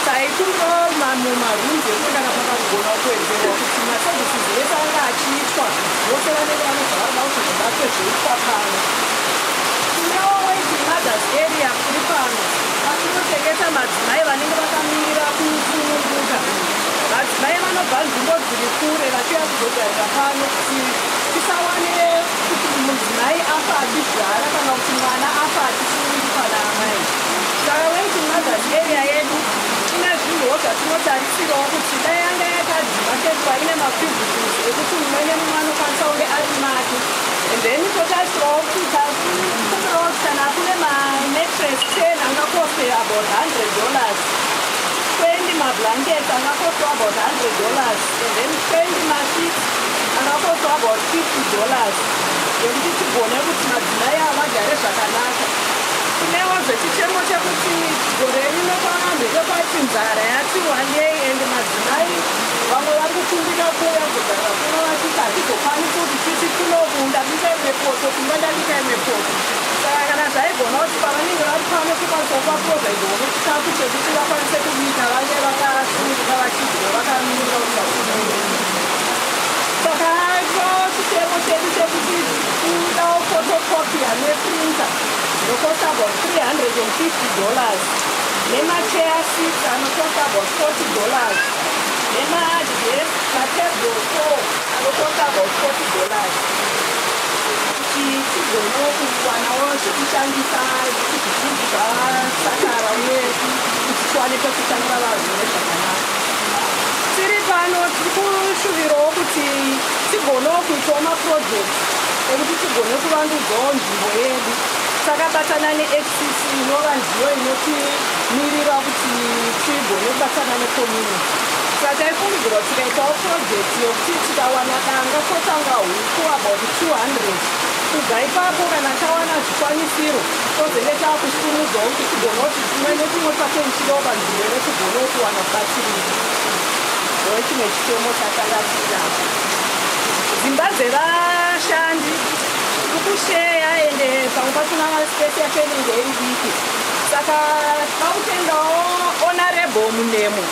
taikumbirawo mamwe marooms ekuti kana pakagona kuwedzerwa kuti maservices ese anga achiitwa, vose vanenge vane zvavarida kuti zvibatwe zviitwa pano. Tinewo waiting mothers area kuri pano patinochengeta madzimai vanenge vakamirira kusununguka. Madzimai vanobva nzvimbo dziri kure vachiuya kuzogarira pano kuti tisawane kuti mudzimai afa achizvara kana kuti mwana afa achisununguka naamai. Saka waiting mothers area yedu ine zvinhuwo zvatinotarisirawo kuti dai yanga yakademarcatwa, ine macubicles ekuti mumwe nemumwe anokwanisa kunge ari make. And then totarisirawo kuti takumbirawo kuti kana kune mamattress 10 angakoste about $100, 20 mablankets angakosta about $100, and then 20 masheets angakosta about $50, yekuti tigone kuti madzimai ava vagare zvakanaka. Tinewo zvechichemo chekuti gore rino kwamheke kwati nzara yati wandei, and madzimai vamwe vari kukumbira kuuya kuzogara kuno vachiti hatizokwanisi kuti titi kunoku ndabika imwe poto, kumba ndabika imwe poto. Saka kana zvaigona kuti pavanenge vari pano tokwanisa kuvaprovidewo nechikafu chekuti vakwanise kubika, vange vakasununguka vachidya vakamirira kuti vasununguke. Saka chichemo chedu chekuti kudawo photocopier neprinter inokosta about $350, nemachair seats anokosta about $40, nemadesk matable 4 anokosta about $40, kuti tigonewo kuwanawo zvekushandisa kuti zvizhinji zvasakara uye kuti tiwane pekutandira varwere zvakanaka. Tiri pano tiri kushuvirawo kuti tigonewo kuitawo maproject ekuti tigone kuvandudzawo nzvimbo yedu takabatana neHCC, inova ndiyo inotimirira kuti tigone kubatana necommunity. Saka taifungidzirwa kuti tikaitawo project yokuti tikawana danga totanga huku about 200, kubva ipapo kana tawana zvikwanisiro tozenge taakusimudzawo kuti tigone kuti tumwe netumwe patenichidawo panzvimbo ino tigonewo kuwana kubatsirika. Ndo chimwe chichemo chatanga tiinacho. Dzimba dzevashandi tiri kusheya, ende pamwe pachona space yacho inenge iri diki. Saka tinokutendawo Honorable Munemo,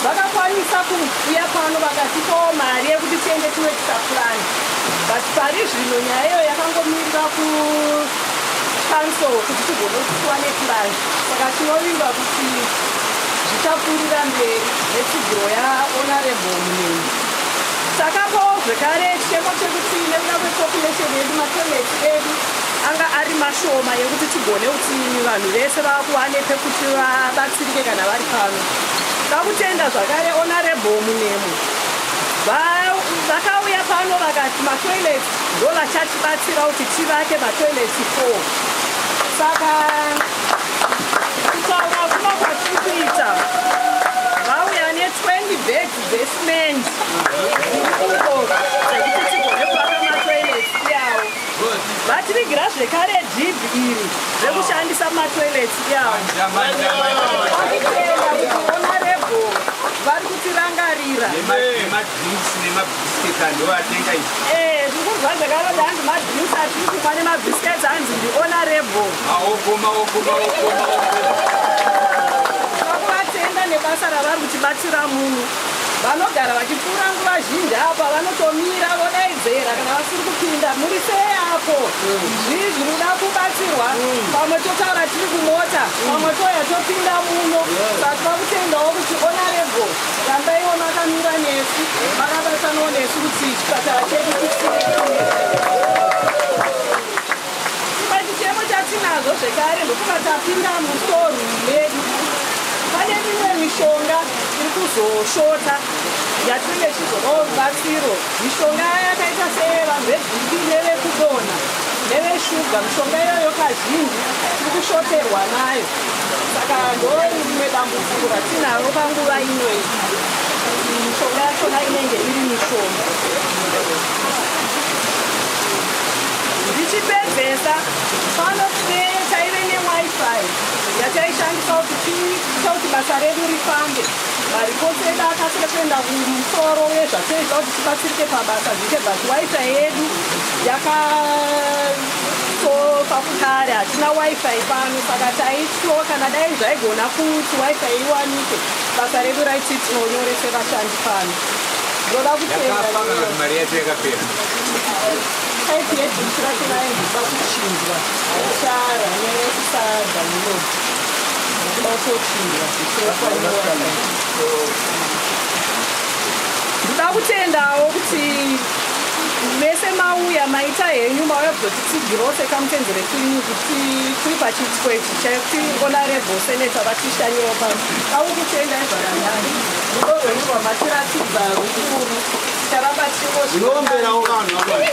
vakakwanisa kuuya pano vakatipawo mari yekuti tiende tinoitisa plan, but pari zvino nyaya iyo yakangomirira kucouncil kuti tigone kuti tiwane plan. Saka tinovimba kuti zvichapfuurira mberi netsigiro yaHonorable Munemo. Takapawo zvekare chichemo chekuti nekuda kwepopulation yedu matoilets edu anga ari mashoma yekuti tigone kuti vanhu vese vakuwane pekuti vabatsirike kana vari pano. Takutenda zvakare Honorable Munemo, vakauya pano vakati matoilets ndo vachatibatsira kuti tivake matoilets 4. Saka kutaura kuno kwatiri kuita, vauya ne20 bags dzecement uko dzekuti tigone kuvaka matoilets iyawo. Vatirigira zvekare dhibhi iri rekushandisa mumatoilets iyawo. Tenda kuti Honorable vari kutirangarira. Nemadrinks nemabiscuits andovatenga izvi. Zvikurwa zvakare kuti hanzi madrinks atiri kumwa nemabiscuits hanzi ndiHonorable. Maoko, maoko, maoko, maoko. Tinokuvatenda nebasa ravari kutibatsira muno. Vanogara vachipfuura nguva zhinji apa vanotomira vodaidzera kana vasiri kupinda, "Muri sei apo? Zvii zviri kuda kubatsirwa?" Pamwe totaura tiri kumota, pamwe toya topinda muno. Saka tinokutendawo kuti Honorable rambaiwo makamira nesu, makabatanawo nesu kuti chipatara chedu chitsire. Chimwe chichemo chatinazvo zvekare, ndokuva tapinda mustoreroom medu, pane mimwe mishonga iri kuzoshota yatinenge tichizodawo rubatsiro. Mishonga yakaita sevanhu veBP nevekudonha. Neveshuga, mishonga iyoyo kazhinji tiri kushoterwa nayo, saka ndorimwe dambudziko ratinaro panguva inoyi, mishonga yachona inenge iri mishoma. Ndichipedzesa pano, tine taive neWiFi yataishandisa kuti tiita kuti basa redu rifambe, maripoti edu akasire kuenda kumusoro uye zvatinoita kuti tibatsirike pabasa zviite, but WiFi yedu yakatofa kare. Hatina WiFi pano, saka taityo kana dai zvaigona kuti WiFi iwanike, basa redu raiti tinonyorese vashandi pano. Ndoda Yakafa kana kuti mari yacho yakapera? Type yedishi racho raingoda kuchinjwa, haichara nekusadownload, kuda kutochinjwa zvichiokwa. Ndoda kutendawo kuti mese mauya, maita henyu mauya kuzotitsigirawo sekaMutenzere Clinic tiri pachiitiko ichi chekuti Honorable Senator vatishanyirawo pano. Aukutendai zvakanyanya, rudo rwenyu rwamatiratidza rukuru, ticharamba Zvinomberawo vanhu vamwe.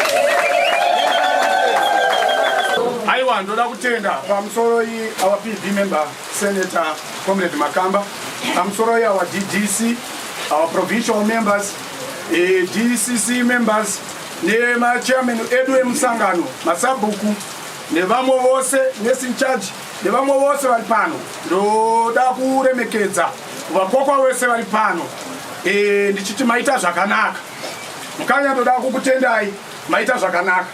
Aiwa, ndoda kutenda pamusoro iyi our PB member, Senator Comrade Makamba, pamusoro iyi our DDC, our provincial members, DCC members nemachairman edu emusangano, masabhuku nevamwe vose, nurse in charge nevamwe vose vari pano. Ndoda kuremekedza vakokwa vese vari pano, ndichiti maita zvakanaka. Mukanya, ndoda kukutendai, maita zvakanaka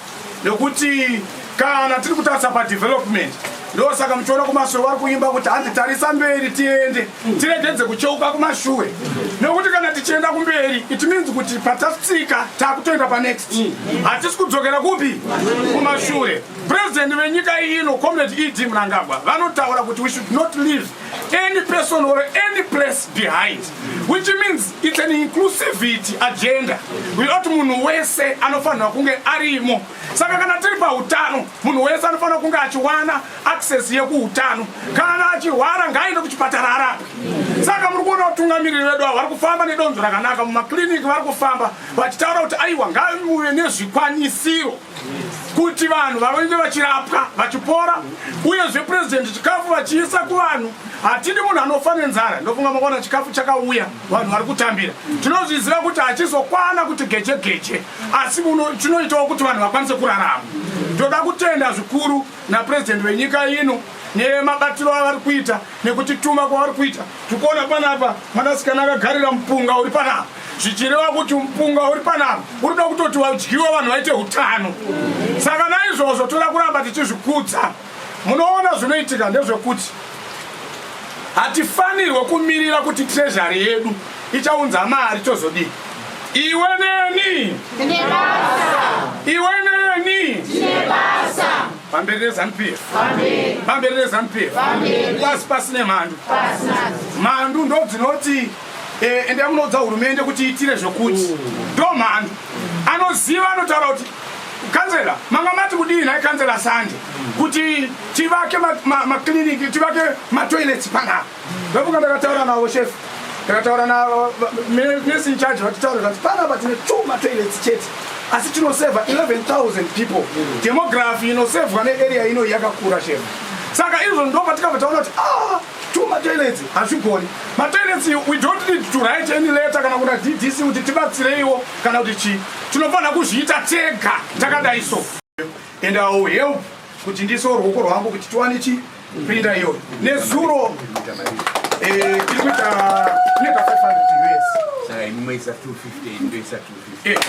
nekuti kana tiri kutarisa padevelopment, ndosaka muchiona kumashure vari kuimba kuti hanzi tarisa mberi tiende, tiregedze kucheuka kumashure, nekuti kana tichienda kumberi it means kuti patatsika takutoenda panext, hatisi kudzokera kupi? Kumashure. President venyika ino, Comrade ED Mnangagwa, vanotaura kuti we should not leave any person or any place behind, which means it's an inclusivity agenda without munhu wese anofanirwa kunge arimo. Saka kana tiri pautano, munhu wese anofanira kunge achiwana access yekuutano. Kana achirwara ngaaende kuchipatara arapwe. Saka muri kuona vatungamiriri vedu ava vari kufamba nedonzvo rakanaka mumakliniki, vari kufamba vachitaura kuti aiwa, ngamuve nezvikwanisiro kuti vanhu vanenge vachirapwa vachipora. Uyezve Purezidendi chikafu vachiisa kuvanhu, hatidi munhu anofa nenzara. Ndofunga makaona chikafu chakauya, vanhu vari kutambira. Tinozviziva kuti hachizokwana kuti geche geche, asi chinoitawo kuti vanhu vakwanise kurarama. Ndoda kutenda zvikuru napurezidendi wenyika ino nemabatiro avari kuita nekutituma kwavari kuita. Tikuona panapa mwanasikana akagarira mupunga uri panapa, zvichireva kuti mupunga uri panapa uri kuda kutoti vadyiwe, vanhu vaite utano. Saka naizvozvo toda kuramba tichizvikudza. Munoona zvinoitika ndezvekuti hatifanirwe kumirira kuti treasury yedu ichaunza mari tozodii. Iwe neni, iwe neni, pamberi neZANU PF, pamberi neZANU PF, pasi pasi nemhandu. Mhandu ndo dzinoti endai munoudza hurumende kuti iitire zvokuti, ndo mhandu. Anoziva anotaura kuti kanzela manga mati kudii nhai kanzela Sande kuti tivake makliniki, tivake matoilets panapa? Ndofunga ndakataura navo chef, ndakataura navo nurse in charge, vachitaura kuti panapa tine two matoilets chete, asi tinosevha 11,000 people. Demography inosevhwa nearea ino yakakura, chef. Saka izvo ndo patikabva taona kuti ah, two matoilets hazvigoni. Matoilets, we don't need to write any letter kana kuna DDC kuti tibatsireiwo kana kuti chii, tinofanira kuzviita tega takadai. So and I will help kuti ndiso ruoko rwangu kuti tiwane chi printer iyoyo. Nezuro tiri kuita inoita 500 US. Saka imi maisa 250, ndoisa 250.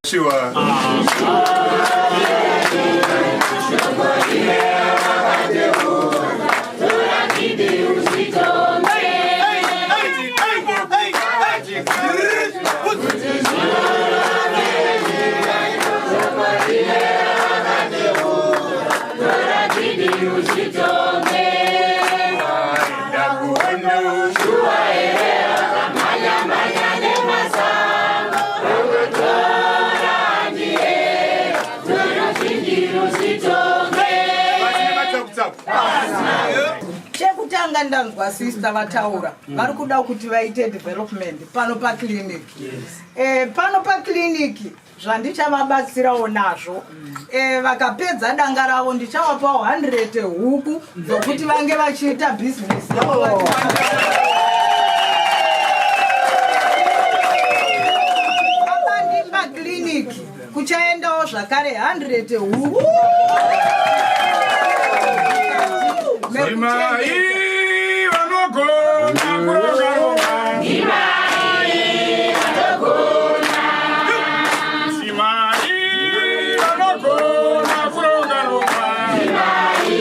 Sure. uzvitonge. Aenda kuhondo Shuwa here akamhanya-mhanya nemasango, rokutora ndiye ruzhinji ruzvitonge. Chekutanga ndanzwa sister vataura vari kuda kuti vaite development pano paclinic. Pano paclinic zvandichavabatsirawo nazvo, vakapedza danga ravo ndichavapawo 100 huku dzokuti vange vachiita bhizinesi yavo. PaBandimba Clinic kuchaendawo zvakare 100 huku. Ndimai vanogona kuronga. Ndimai vanogona. Ndimai vanogona kuronga ronga. Ndimai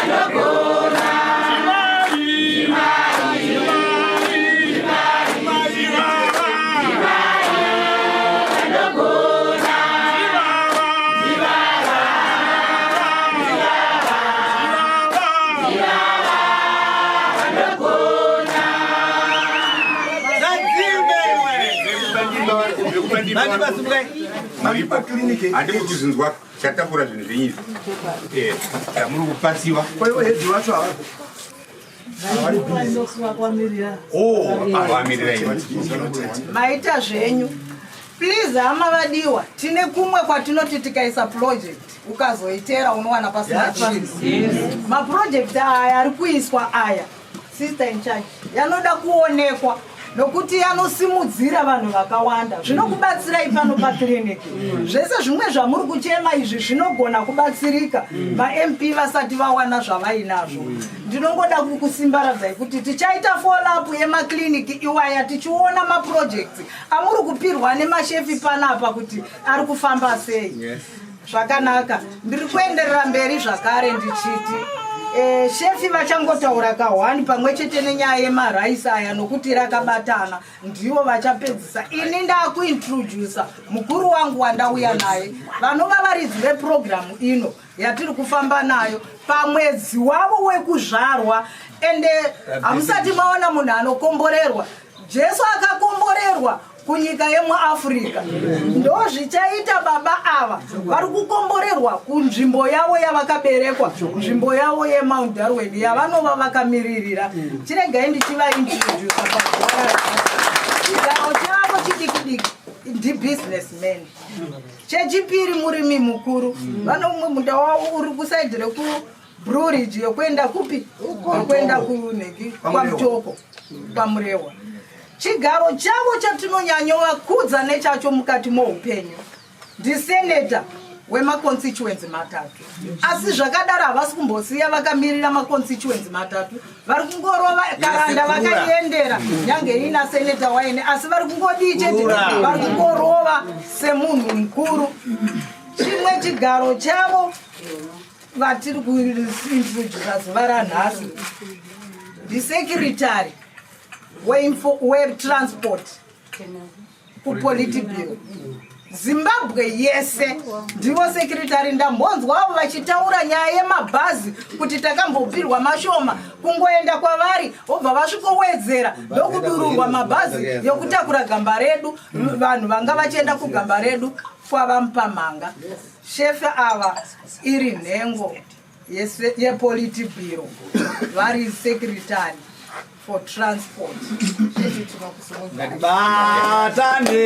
vanogona. Ndimai. Ndimai. Ndimai vava. Vanogona. Ndivava. Ndivava. Ndivava. Vanogona. Handiri kutizvinzwa chatakura zvinhu zvenyu izvi. Muri kupatsiwa. Kwaivo head wacho havapo. Vamirira iwe. Maita zvenyu. Please, hama vadiwa, tine kumwe kwatinoti tikaisa project, ukazoitera unowana pasina chinhu. Maproject aya ari kuiswa aya, sister in charge, yanoda kuonekwa nokuti yanosimudzira vanhu vakawanda. Zvinokubatsirai pano paclinic zvese zvimwe zvamuri kuchema izvi zvinogona kubatsirika maMP vasati vawana zvavainazvo. Ndinongoda kukusimbaradzai kuti tichaita follow-up yemakliniki iwaya, tichiona maprojects amuri kupirwa nemashefi panapa kuti ari kufamba sei zvakanaka. Ndiri kuenderera mberi zvakare ndichiti shefi vachangotaura kahwani pamwe chete nenyaya yemaraisi aya, nokuti rakabatana, ndivo vachapedzisa. Ini ndakuintrodusa mukuru wangu wandauya naye, vanova varidzi vepurogiramu ino yatiri kufamba nayo pamwedzi wavo wekuzvarwa. Ende hamusati maona munhu anokomborerwa. Jesu akakomborerwa kunyika yemuAfrica, ndo zvichaita baba ava, vari kukomborerwa kunzvimbo yavo yavakaberekwa, nzvimbo yavo yeMount Darwin yavanova vakamiririra. Chiregai ndichivaintrodusa pachigaro chavo chidiki diki. Ndibusinessman. Chechipiri, murimi mukuru. Vane umwe munda wavo uri kuside rekuBlue Ridge yokuenda kupi, yokuenda kuneki, kwaMutoko, kwaMurewa. Chigaro chavo chatinonyanyovakudza nechacho mukati moupenyu ndiseneta wemaconstituency matatu. Asi zvakadaro havasi kumbosiya vakamirira maconstituency matatu, vari kungorova karanda vakaiendera nyange ina seneta waine, asi vari kungodii chete, vari kungorova semunhu mukuru. Chimwe chigaro chavo vatiri kuintrodusa zuva ranhasi ndisecretary wetransport kuPolitiburo Zimbabwe yese, ndivo secretary. Ndambonzwavo vachitaura nyaya yemabhazi kuti takambopirwa mashoma, kungoenda kwavari vobva vasvikowedzera, ndokudururwa mabhazi yokutakura gamba redu, vanhu vanga vachienda kugamba redu kwavaMupamhanga. Shefe ava iri nhengo yePolitiburo, vari secretary for transport. Shefe, tinokusimudzai. Ngatibatane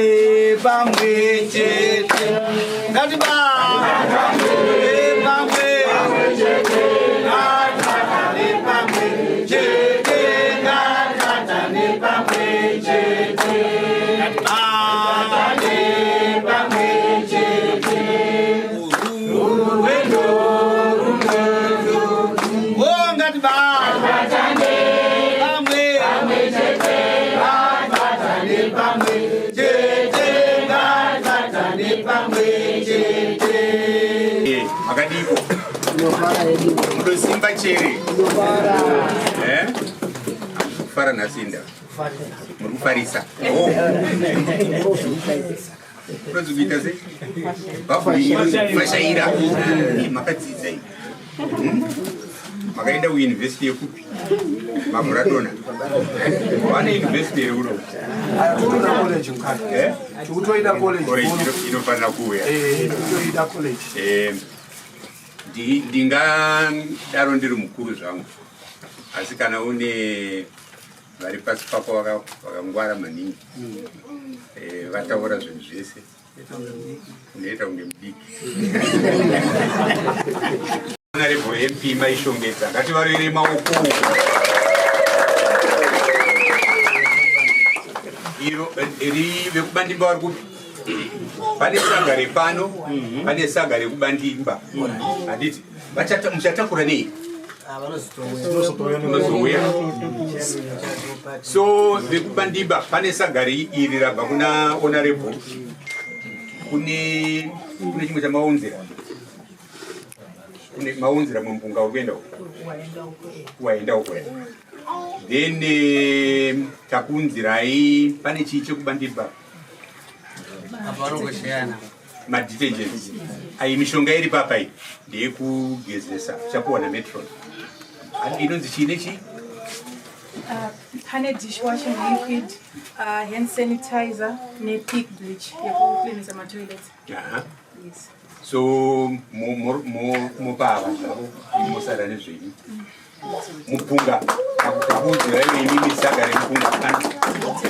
pamwe chete, ngatibatane pamwe chete, ngatibatane pamwe chete, ngatibatane pamwe chete, ngatibatane pamwe chete. Urwu rwendo runonzo, oh, ngatibatane pamwe chete, ngatibatane pamwe chete, ngatibatane pamwe chete. Makadiko? Munosimba chere? Eh? Kufara nhasi inda muri kufarisa. Oh. Unonzi kuita sei? Bhabhuri fashaira. Makadzidza iyi. Makaenda kuuniversity yekupi? Mamuradona. Vane university here kuno? College mukati. Eh? Tikutoida college. College inofanira kuuya. Eh, tikutoida college. Eh, ndingadaro ndiri mukuru zvangu asi kana une vari pasi pako vakangwara maningi eh, vataura zvinhu zvese unoita kunge mudiki. Honorable MP maishongedza, ngativarere maoko. Iro ri vekubandimba vari kupi? Pane saga repano, pane saga rekubandimba, handiti? Muchatakura nei? Vanozouya. So vekubandimba pane saga iri rabva kuna honorable, kune chimwe chamaunzira, kune maunzira mumpunga uri kuenda uko, waenda uko. Then takuunzirai pane chii chekubandimba? Madetergents. Ayi, mishonga iri papa iyi ndeyekugezesa, chapuwa nametron. Inonzi chii nechii? Pane dishwashing liquid, hand sanitizer nepick bleach yekucleanisa matoilets. Yes. So mopava zvavo, mosara nezvenyu mupunga. Takuudzirai imimi saga remupunga pano,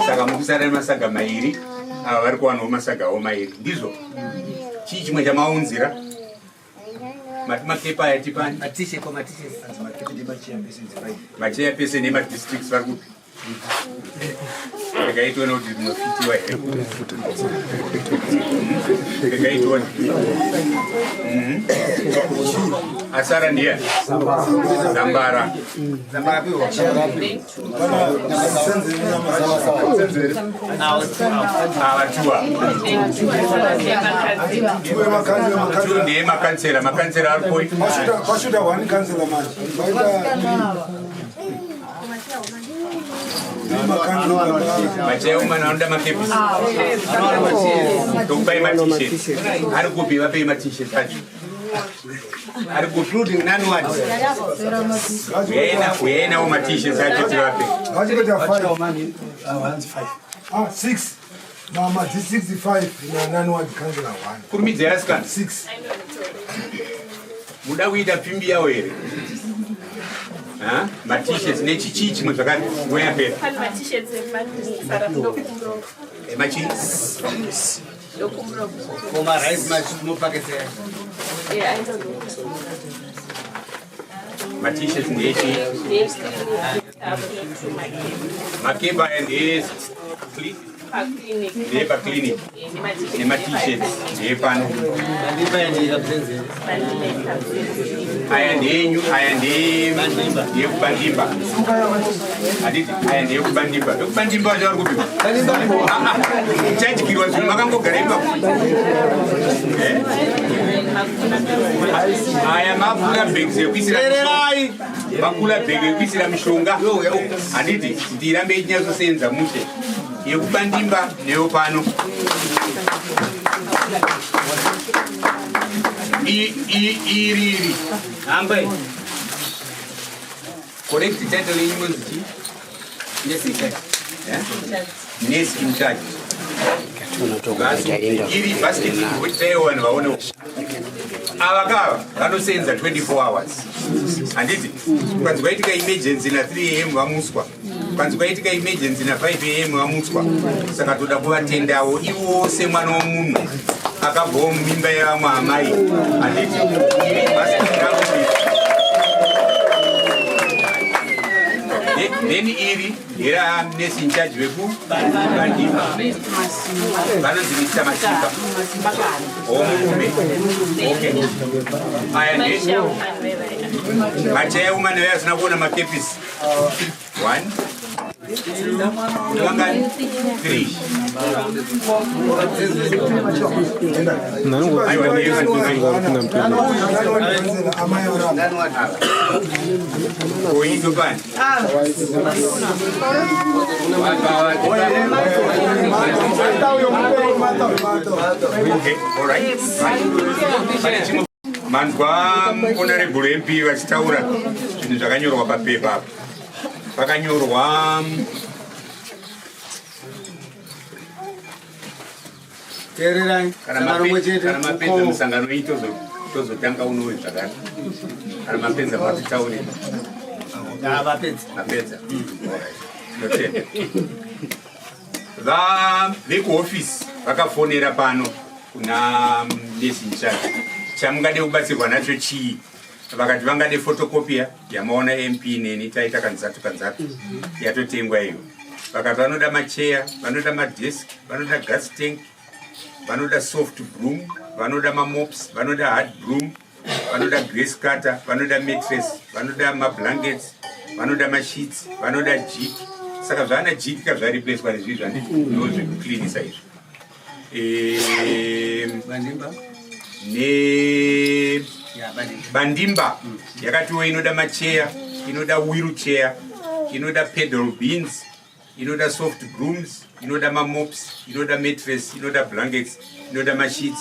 saka mukusara nemasaga mairi. Ava vari kuwanawo masaga avo mairi. Ndizvo? Chii chimwe chamaunzira? Mati makepa aya tipani, machairperson nemadistricts vari kupi? Regai tione kuti rinofitiwa here. Regai tione. Asara ndiye Zambara. Ava tuwa tu ndiye makansela. Makansela ari koi? Pashuta one councillor manje. Vaita Machairwoman anoda makepisi, tokupai maT-shirt. Ari kupi? Vapei maT-shirt acho. Ari kupi? Uyai nawo maT-shirts acho tivape. Vachikuita five. Ah, six. Ma district five na nine ward councillor one. Kurumidzai asikana. Six. Muda kuita pfimbi yawo here? Ha? MaT-shirts nechichii chimwe zvakare? Nguva yapera. Pane maT-shirts emasara, ndokumbira. Emachi Ndokumbira. Mapaketi. Yeah, I don't know. MaT-shirts ndechi makepa aya ndeye ndeyepaclinic nemaT-shirts ndeyepano. Aya ndeyenyu, aya ndeyekubandimba, handiti? Aya ndeyekubandimba. Vekubandimba vacho vari kupiwa chadyirwa zvinhu, makangogara ipapo. Eh? Aya macooler bags ekuisira, macooler bag ekuisira mishonga, handiti? Kuti irambe ichinyatsosenza mushe. Yekubandimba neyo pano. Iri iri hambai. Correct title yenyu inonzi chii? Nurse in charge. Eh? Nurse in charge. Iri basket kuti taiwo vanhu vaone. Ava kava vanosenza 24 hours, handiti? Ukanzi kwaitika emergency na3 am, vamuswa. Ukanzi kwaitika emergency na5 am, vamuswa. Saka toda kuvatendawo iwo semwana womunhu akabvawo mumimba yevamwe amai, handiti? Iri basket rangu iri. Then iri ndera nurse in charge vekubandimba, vanonzi Mr Masimba omurume. Okay, aya nde machairwoman vaya asina kuona makepisi. One, two, vangani? Three. Aiwa, ndiye. Amai oramba. Oito pani. Okay, all right. Pane chimwe Manzwa Honorable MP vachitaura zvinhu zvakanyorwa papepa apa. Pakanyorwa Teererai. Kana Sangano mape- chete. kana mapedza musangano iyi tozotanga unowe zvakare. Kana mapedza matitaurira. Vapedza. Mapedza. Alright. Tinotenda. Va vekuhofisi vakafonera pano kuna nesi in charge. Chamungade kubatsirwa nacho chii? Vakati vangade photocopia yamaona MP neni taita kanzatu kanzatu yatotengwa iyo. Vakati vanoda macheya, vanoda madesk, vanoda gas tank, vanoda soft broom, vanoda mamops, vanoda hard broom, vanoda grace cutter, vanoda mattress, vanoda mablankets, vanoda masheets, vanoda jik. Saka zvaana jik ka zvareplacwa nezvii zvanditi ndo zvekucleanisa izvi. Ne bandimba yakatiwo inoda macheya, inoda wheelchair, inoda pedal beans, inoda soft brooms, inoda mamops, inoda mattress, inoda blankets, inoda masheets,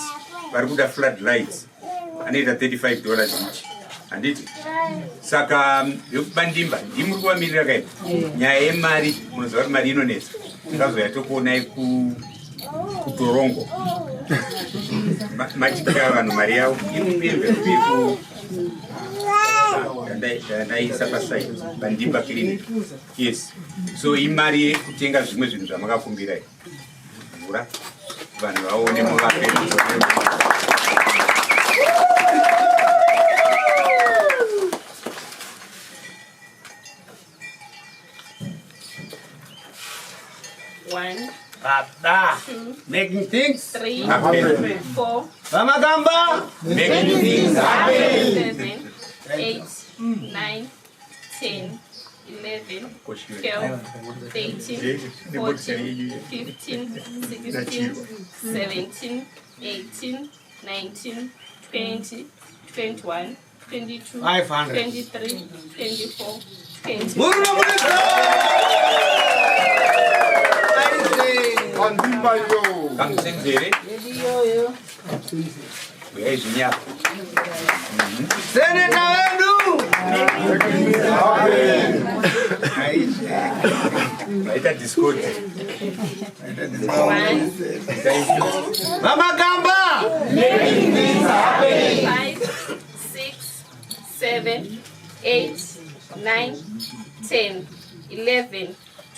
vari kuda flood lights anoita 35 dollars each, handiti? Saka vekubandimba ndimuri kuvamirira kai nyaya yemari, munoziva kuti mari inonetsa. Tikazoya tokuonai kutorongo matyira vanhu mari yavo iri kuenvelope yeku yandaisa pasite Bandimba clinic. Yes, so imari yekutenga zvimwe zvinhu zvamakakumbira iyi. Mvura vanhu vaone muvape. One, Baba. two, Making things three, happen. four, Vamakamba. Making things happen. 7, 8, 9, 10, 11, 12, 13, 14, 15, 16, 17, 18, 19, 20, 21, 22, 500. 23, 24, 25. Murume muridzi. Bandimba yo. Kamutsenzere. Uyai zvinyapa. Seneta wedu. Vaita discord. One, Vamakamba. 5, 6, 7, 8, 9, 10, 11,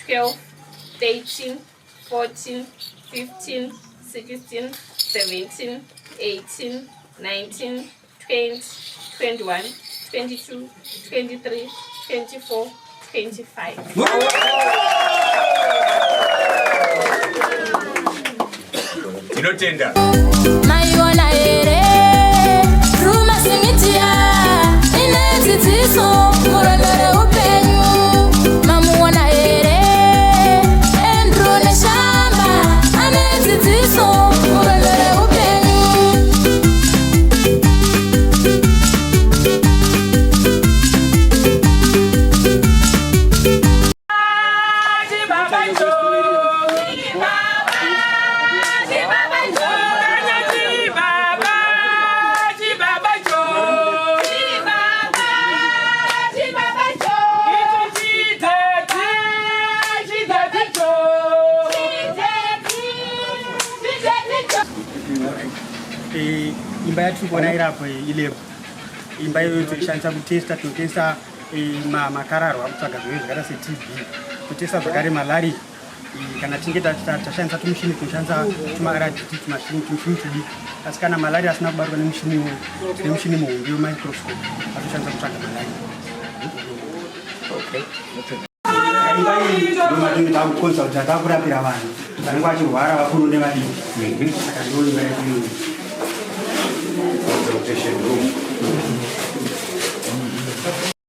12, 13, 14, 15, 16, 17, 18, 19, 20, 21, 22, 23, 24, 25. Tinotenda. Maiona here rumasimitia ine dzidziso murwendo reupenyu. Mamuona here Andrew Neshamba ane dzidziso murwendo reupenyu. Imba yatiri kuona irapo ilab, imba iyoyo toishandisa kutesta, tinotesta makararwa, kutsvaga zvirwere zvakaita seTB, totesta zvakare malaria. Kana tinge tashandisa tumushini, tinoshandisa tumaRDT tumashini, tumushini tudiki, asi kana malaria asina kubatwa nemushini iwoyo, tine mushini muhombe wemicroscope atoshandisa kutsvaga malaria. Imba iyi ndomatinge takuconsulta, takurapira vanhu vanenge vachirwara, vakuru nevadiki. Saka ndo imba yedu iyoyo. Consultation room.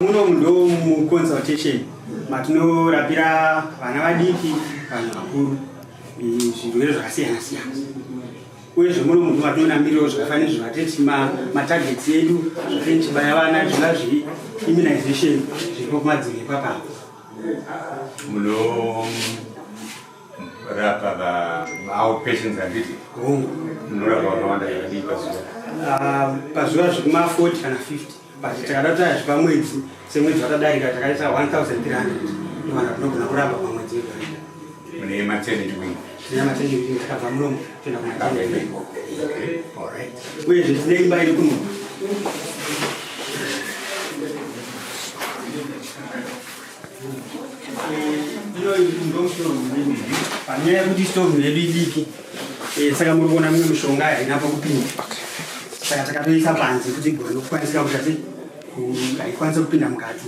Muno ndo muconsultation matinorapira vana vadiki, vanhu vakuru, zvirwere zvakasiyana siyana. Uyezve muno munhu matinonamirirawo zvakafanira zvateti matargets edu zvatinenge tichibaya vana, zvinga zviimmunization zviripo kumadziro ipapapa. Munorapa va outpatients, handiti? Hongu. Munorapa vakawanda zvakadii pazuva? Ah, pazuva zvekuma 40 kana 50 but takada kuti azvi pamwedzi semwedzi watadarika takaisa 1300 ndovana tinogona kurapa pamwedzi wega wega. Mune maternity wing. Tine maternity wing takabva munomu toenda kumaternity wing. Okay, all right. Uyezve tine imba iri kuno. Panyaya yekuti stovu yedu idiki eh, saka muri kuona mimwe mishonga haina pokupinda saka takatoisa panze kuti igone kukwanisika kuita sei haikwanise kupinda mukati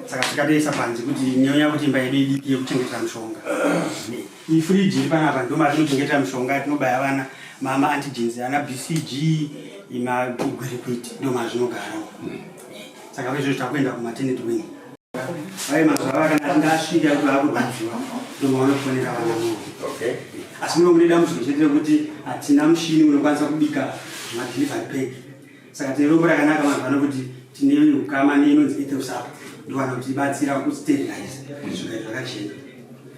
saka takatoisa panze kuti nyaya kuti imba yedu idiki yekuchengetera mishonga. Iyi fridge iri panapa ndo matinochengetera mishonga yatinobaya vana mama antigens ana BCG imagwirikwiti ndo mazvinogara. Saka vezvo takuenda kumaternity wing. Vai mazuva kana achinge asvika kuti vakurwadziwa ndomavanofonera vana muno. Okay. Asi muno mune dambudziko chete rekuti hatina mushini unokwanisa kubika madelivery pack. Saka tine rombo rakanaka mazuva kuti tine ukama neinonzi Ethelsap ndowana kutibatsira kusterilize kuti zvigare zvakachena.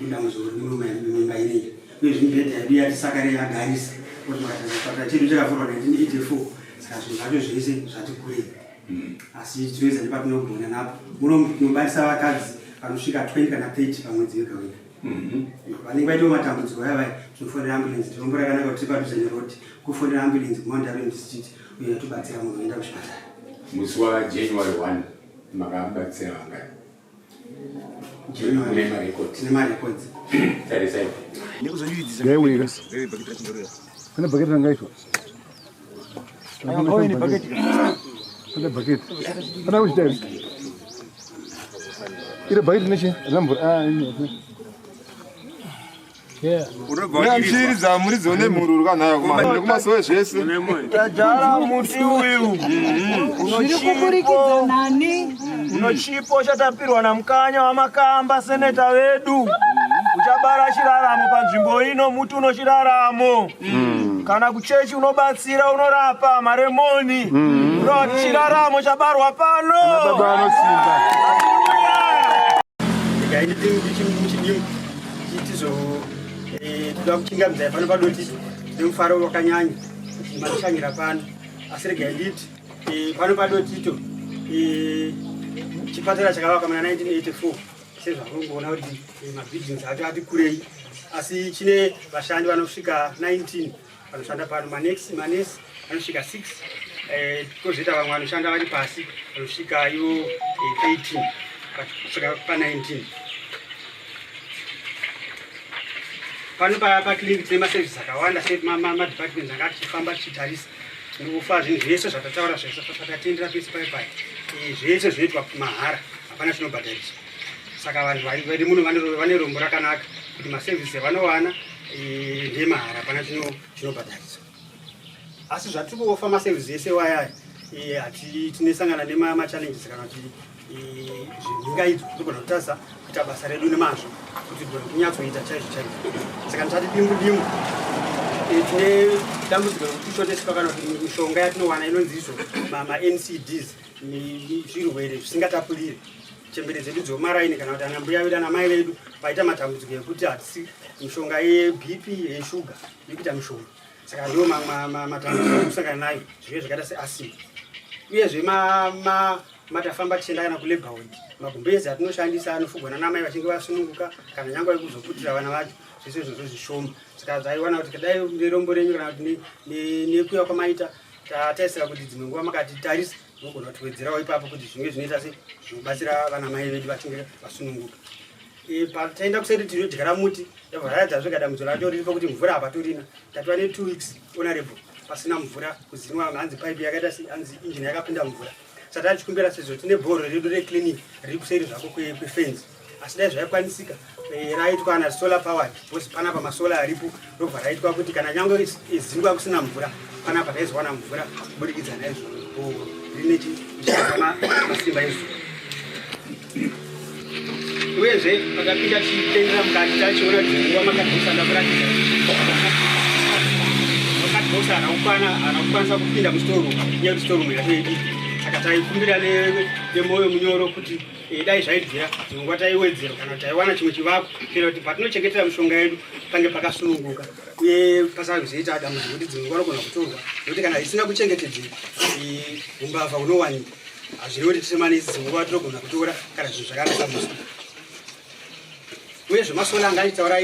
Ndodambudziko riri muno mumimba ineyi. Uye zvimibhedha yedu yatisakare yagarisa kuti makatarisa chipatara chedu chakavhurwa 1984 saka zvinhu zvacho zvese zvati kurei. Asi tinoedza nepatinogona napo. Muno tinobarisa vakadzi vanosvika 20 kana 30 pamwedzi wega wega. Vanenge vaitawo matambudziko aya vaya tinofonera ambulance tirombo rakanaka kuti tiri padhuze neroad kufonera ambulance kuMount Darwin district uye yatobatsira munhu oenda kuchipatara. Musi waJanuary 1 makabatsira vangani? January. Mune marecords. Tine marecords. Tarisai. Ngaiwika. Pane bhaketi rangaitwa. Pane bhaketi. Pana kuchita here? Iro bhaketi nechi? Rina mvura. Ah, ini. Mchiridza muridzo nemhururu kana nekumasowe zvese. Tajara muti uyu Zviri kuburikidza nani? unochipo chatapirwa naMukanya waMakamba seneta vedu uchabara chiraramo panzvimbo ino muti unochiraramo kana kuchechi unobatsira unorapa maremoni unoti chiraramo chabarwa pano. Baba anosimba. Regai nditi muchidimbu tizo toda kuchingamidzai pano padoti nemufaro wakanyanya kuti matishanyira pano asi regai nditi pano padotito chipatara chakavakwa muna 1984 sezvamunoona kuti mabuildings acho ati kurei asi chine vashandi vanosvika 19 vanoshanda pano manesi manesi vanosvika 6 kozoita vamwe vanoshanda vari pasi vanosvika ivo 13 kusvika pa19. Pano paclinic tine maservices akawanda semadepartments anga tichifamba tichitarisa tinofa zvinhu zvese zvatataura zvese zvatatendera pese pai pai zvese zvinoitwa mahara hapana chinobhadhariswa saka vanhu vari muno vane rombo rakanaka kuti maservices avanowana ndemahara hapana chinobhadhariswa asi zvatiri kuofa maservices ese wayaya tinosangana nemachallenges kana kuti zvimhingaidzo tinogona kutadza kuita basa redu nemazvo kuti tigone kunyatsoita chaizvo chaizvo saka ndichati dimbu dimbu tine dambudziko rekuti shoteswa kana kuti mishonga yatinowana inonzi izvo maNCDs zvirwere zvisingatapurire chembere dzedu dzomaraini kana kuti ana mbuya vedu ana mai vedu vaita matambudziko ekuti hatisi mishonga yeBP yeshuga yekuita mishonga saka ndiwo matambudziko ekusangana nayo zvirwere zvakaita seasthma uyezve matafamba tichienda kana kulabour ward magumbezi atinoshandisa anofugwa nanamai vachinge vasununguka kana nyangwe yekuzoputira vana vacho zvese izvozvo zvishoma saka zvaiwana kuti dai nerombo renyu kana kuti nekuya kwamaita tatarisira kuti dzimwe nguva makatitarisa munogona kutiwedzerawo ipapo kuti zvinge zvinoita se zvinobatsira vana mai vedu vachinge vasununguka. Pataenda kuseri tinodyara muti yabva raedza zvega dambudziko racho riripo kuti mvura hapatorina tatova ne2 weeks honorable pasina mvura kuzinwa hanzi pipe yakaita se hanzi injini yakapinda mvura saka tachikumbira sezvo tine bhoro redu reclinic riri kuseri zvako kwefenzi asi dai zvaikwanisika raitwa na solar powered because panapa masolar aripo robva raitwa kuti kana nyange zingwa kusina mvura panapa taizowana mvura kuburikidza naizvo bhoro rine masimba ezuva uyezve pakapinda tichitendera mukati tachiona kuti nguva makadhosa ndakuratidza makadhosa haana kukwana haana kukwanisa kupinda mustoreroom inyaya kuti storeroom yacho idiki saka Taikumbira nemwoyo munyoro kuti eh, dai zvaibvira dzimwe nguva taiwedzera kana kuti taiwana chimwe chivako kuitira kuti patinochengetera mishonga yedu pange pakasununguka uye pasazoita dambudziko kuti dzimwe nguva anogona kutorwa nekuti kana isina kuchengetedzeka eh, umbavha hunowanikwa. Hazvirevi kuti tisemanisi, dzimwe nguva tinogona kutora kana zvinhu zvakanaka musi. Uye zvemasola anga achitaura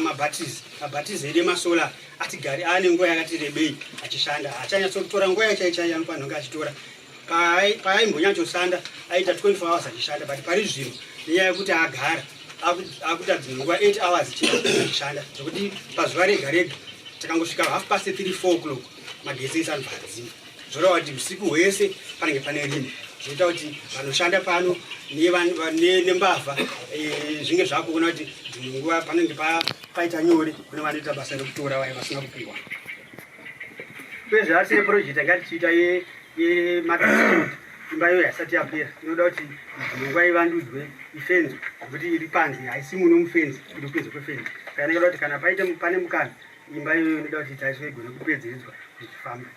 mabatteries, mabatteries edu emasola atigari aane nguva yakati rebei achishanda, haachanyatsokutora nguva yacho chaiyo anofanira kunge achitora. Paaimbonyatsoshanda aita 24 hours achishanda, but pari zvino nenyaya yekuti agara akuita dzimwe nguva 8 hours chete achishanda, zvekuti pazuva rega rega takangosvika half past 3 4 o'clock magetsi ese anobva adzima, zvoreva kuti usiku hwese panenge pane rima, zvinoita kuti vanoshanda pano nembavha eh, zvinge zvakuona kuti dzimwe nguva panenge paita nyore kune vanoita basa rekutora vaye vasina kupiwa. Uye zvase project yanga tichiita yemagazeti, imba iyoyo haisati yapera, inoda kuti dzimwe nguva ivandudzwe, ifenzwe, nekuti iri panze, haisi muno mufenzi, iri kunze kwefenzi. Saka inoda kuti kana paita pane mukana, imba iyoyo inoda kuti itariswe igone kupedzeredzwa zvichifamba.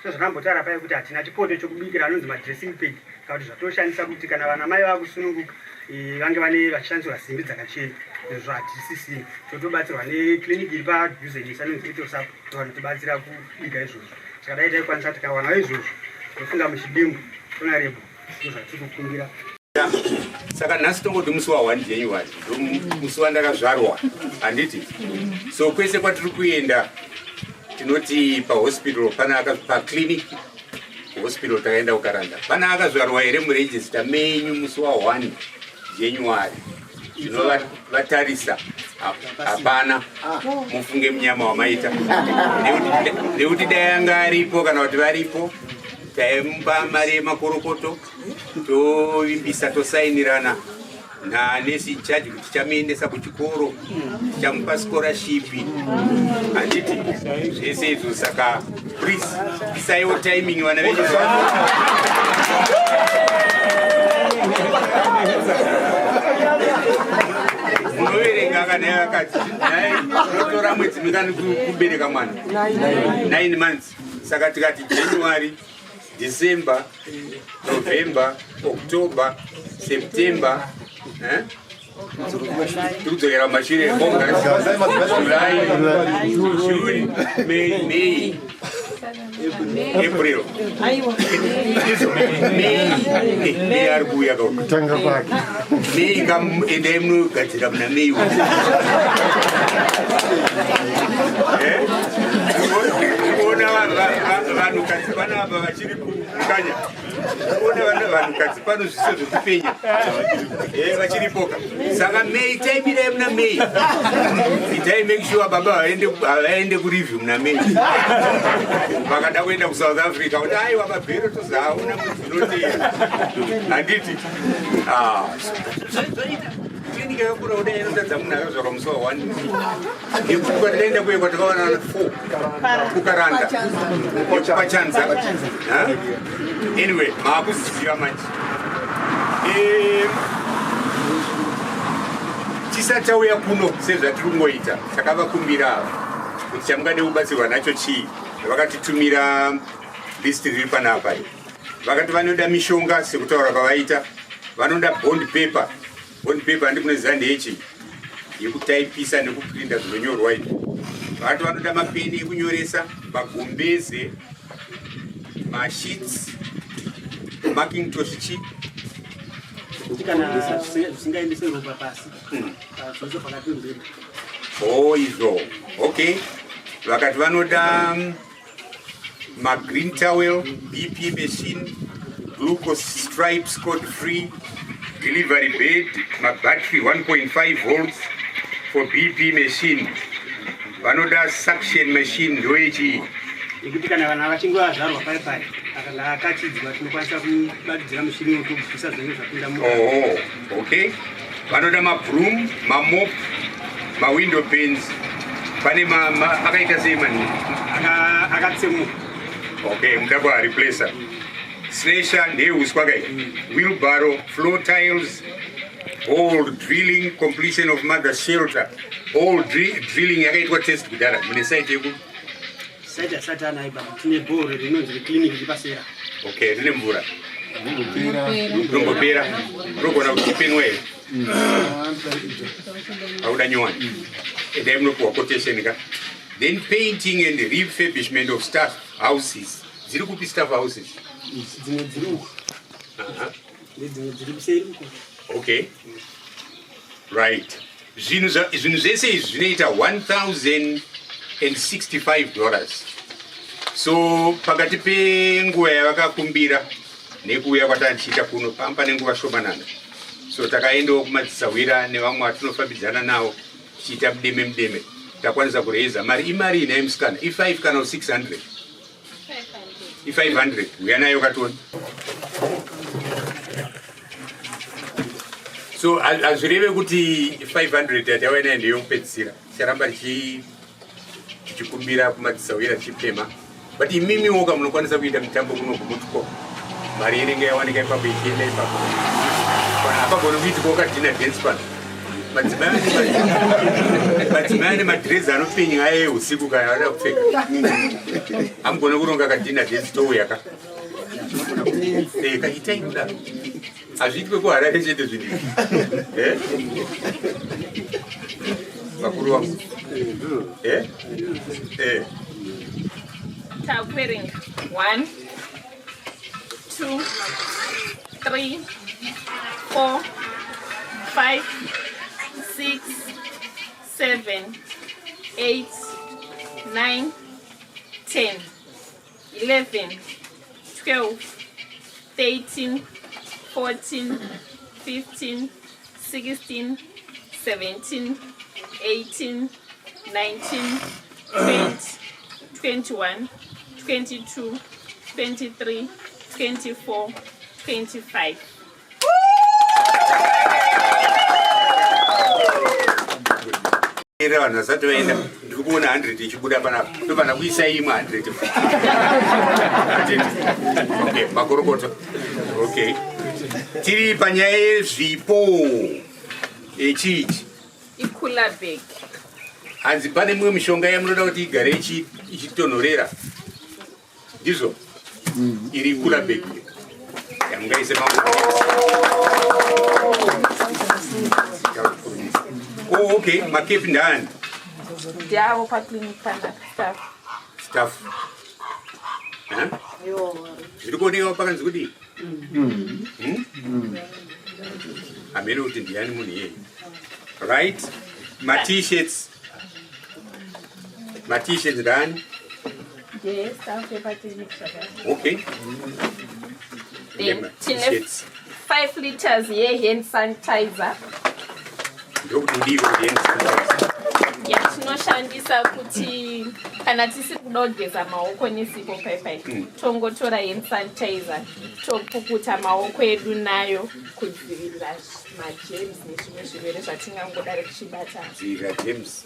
Sezvakambotaura paye kuti hatina chipoto chokubikira anonzi madressing peg, kana kuti zvatoshandisa kuti kana vana mai vakusununguka eh, vange vane vachishandisirwa simbi dzakachena, izvo hatisisina. Totobatsirwa neclinic iri padhuze nesu anonzi Etosap, vanotibatsira kubika izvozvo. Saka dai taikwanisa tikawanawo izvozvo, ndofunga muchidimbu tonarebo ndozvatiri kukumbira. Saka nhasi tongoti musi wa 1 January musi wandakazvarwa, handiti? So kwese kwatiri kuenda tinoti pahospital pana paclinic, hospital takaenda kuKaranda, pana akazvarwa here muregister menyu musi wa 1 January? Tinovatarisa, hapana. Mufunge munyama wamaita nekuti dai anga aripo kana kuti varipo, taimupa mari yemakorokoto, tovimbisa, tosainirana nanesi in charge kuti tichamuendesa kuchikoro, tichamupa scholarship, handiti? Zvese izvo. Saka please isaiwo timing vana venyu. Munoverenga kana yakati unotora mwedzi mingani kubereka mwana? 9 months. Saka tikati January, December, November, October, September, eh? Tikudzokera mumashure, August, July, June, May, April, May. May ari kuuya kutanga kwake. May kam, endai munogadzira muna May. Eh? Kuona vanhukadzi panapa vachiri kukanya, kuona vanhukadzi pano zviso zvekupenya, eh, vachiripoka. Saka May, taimirai muna May, itai make sure baba vaende kureview muna May. Vakada kuenda kuSouth Africa kuti aiwa mabhero tozaona mudzinoteera, handiti? Ah, zvaita kliniki yakakura kudai inotadza munhu akazvarwa musi wa 1 nekuti kwatakaenda kuye kwatakawana 4 kuKaranda pachanza. Anyway, maakuziziva manje. Tisati tauya kuno, sezvatiri kungoita, takavakumbira ava kuti chamungade kubatsirwa nacho chii. Vakatitumira list riri panapa. Vakati vanoda mishonga sekutaura kwavaita, vanoda bond paper. Bond paper handi munoziva ndeyechi yekutaipisa nekuprinda zvinonyorwa izvi. Vakati vanoda mapeni ekunyoresa, magumbeze, masheets, macintosh chi Kuti kana zvisingaendese ropa pasi, zvose pakati pemubhedha. Oh, izvo okay. Vakati vanoda magreen towel, BP machine, glucose stripes, code free delivery bed, mabattery 1.5 volts for BP machine. Vanoda suction machine, ndoyechii? Yekuti kana vana vachinge vazvarwa pai pai akanga akachidzwa, tinokwanisa kubatidzira mushini wekubvisa zvinenge zvapinda mu Oh, okay. Vanoda mabroom, mamop, mawindow panes. Pane akaita sei mani? Akatsemuka. Okay, muda kuareplacer. Slasher ndeyeuswa kai, wheelbarrow, floor tiles, hole drilling, completion of mother shelter. Hole drilling yakaitwa test kudhara, mune site yeku Site asati anayo but tine bhoro rinonzi reclinic riri pasera. Okay, rine mvura. Rinombopera. Rinogona kuchipenwa here? Pauda nyowani. Endai munopiwa quotation ka. Then painting and refurbishment of staff houses. Dziri kupi staff houses? Dzimwe dziri uku. Nedzimwe dziri kuseri uku. Okay. Right. Zvinhu zvinhu zvese izvi zvinoita 1065 dollars. So pakati penguva yavakakumbira nekuuya kwatanichiita kuno pamba nenguva shomanana. So takaendawo kumadzisahwira nevamwe vatinofambidzana navo tichiita mudeme mudeme takwanisa kuraiza mari imari inai musikana i5 kana 600 i500 uya nayo kationa so hazvireve kuti 500 yatauya nayo ndeyokupedzisira ticharamba tichikumbira kumadzisahwira tichipema but imimiwo ka munokwanisa kuita mitambo kuno kumutiko mari inenge yawanika ipapo ichienda ipapo hapagoni kuitikawo kadina dance pano madzimai ane madhirezi anopenya aye usiku kana vada kupfeka hamugone kuronga kadina dance touya ka eh, kaitai kudaro hazviitwe kuharare chete zvinhu eh? vakuru vangu eh? Eh. Takuverenga 1 2 3 4 5 6 7 8 9 10 11 12 13 14 15 16 17 18 19 20 21 22 23 24 25 Era vanhu vasati vaenda ndiri kuona 100 ichibuda panapa ndofana kuisa imwe 100 okay makorokoto okay tiri panyaya yezvipo echiichi Icooler bag. Hanzi pane mimwe mishonga yamunoda kuti igare ichitonhorera ndizvo iri cooler bag yamungaise Oh, okay makepi ndaani Ndiavo paclinic panapa staff. Staff. Zviri kuoneka pakanzi kudii? Hmm? Hameno kuti ndiyani munhu iyeye. Right? Ma-t-shirts. Ma-t-shirts ndani? Ndestaff yepaclinic zvakare. Okay. Then tine 5 liters yehand sanitizer. Ndokuti udii kuti hand sanitizer? Yatinoshandisa kuti kana tisiri kuda kugeza maoko nesipo paipai tongotora hand sanitizer topukuta maoko edu nayo kudzivirira magerms nezvimwe zvirwere zvatingangodaro tichibata. Dzivirira germs.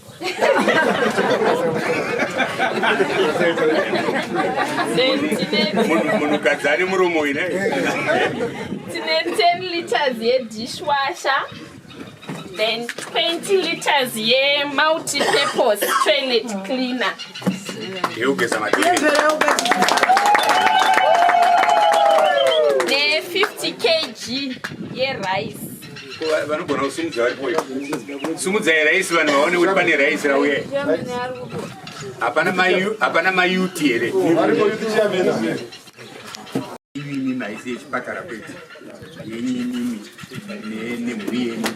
Munhukadzi ane muromo ine. Tine 10 liters yedishwasher. Then 20 liters ye-multi-purpose toilet cleaner. Yekugeza matoilet. Ne-50 kg ye-rice. Vanogona kusimudza varipo. Simudzai rice vanhu vaone kuti pane rice rauya. Hapana mayu, hapana mayuti here? Varipo youth chairman. Imimi maisi yechipatara kwete. Yenyu imimi nemhuri yenyu.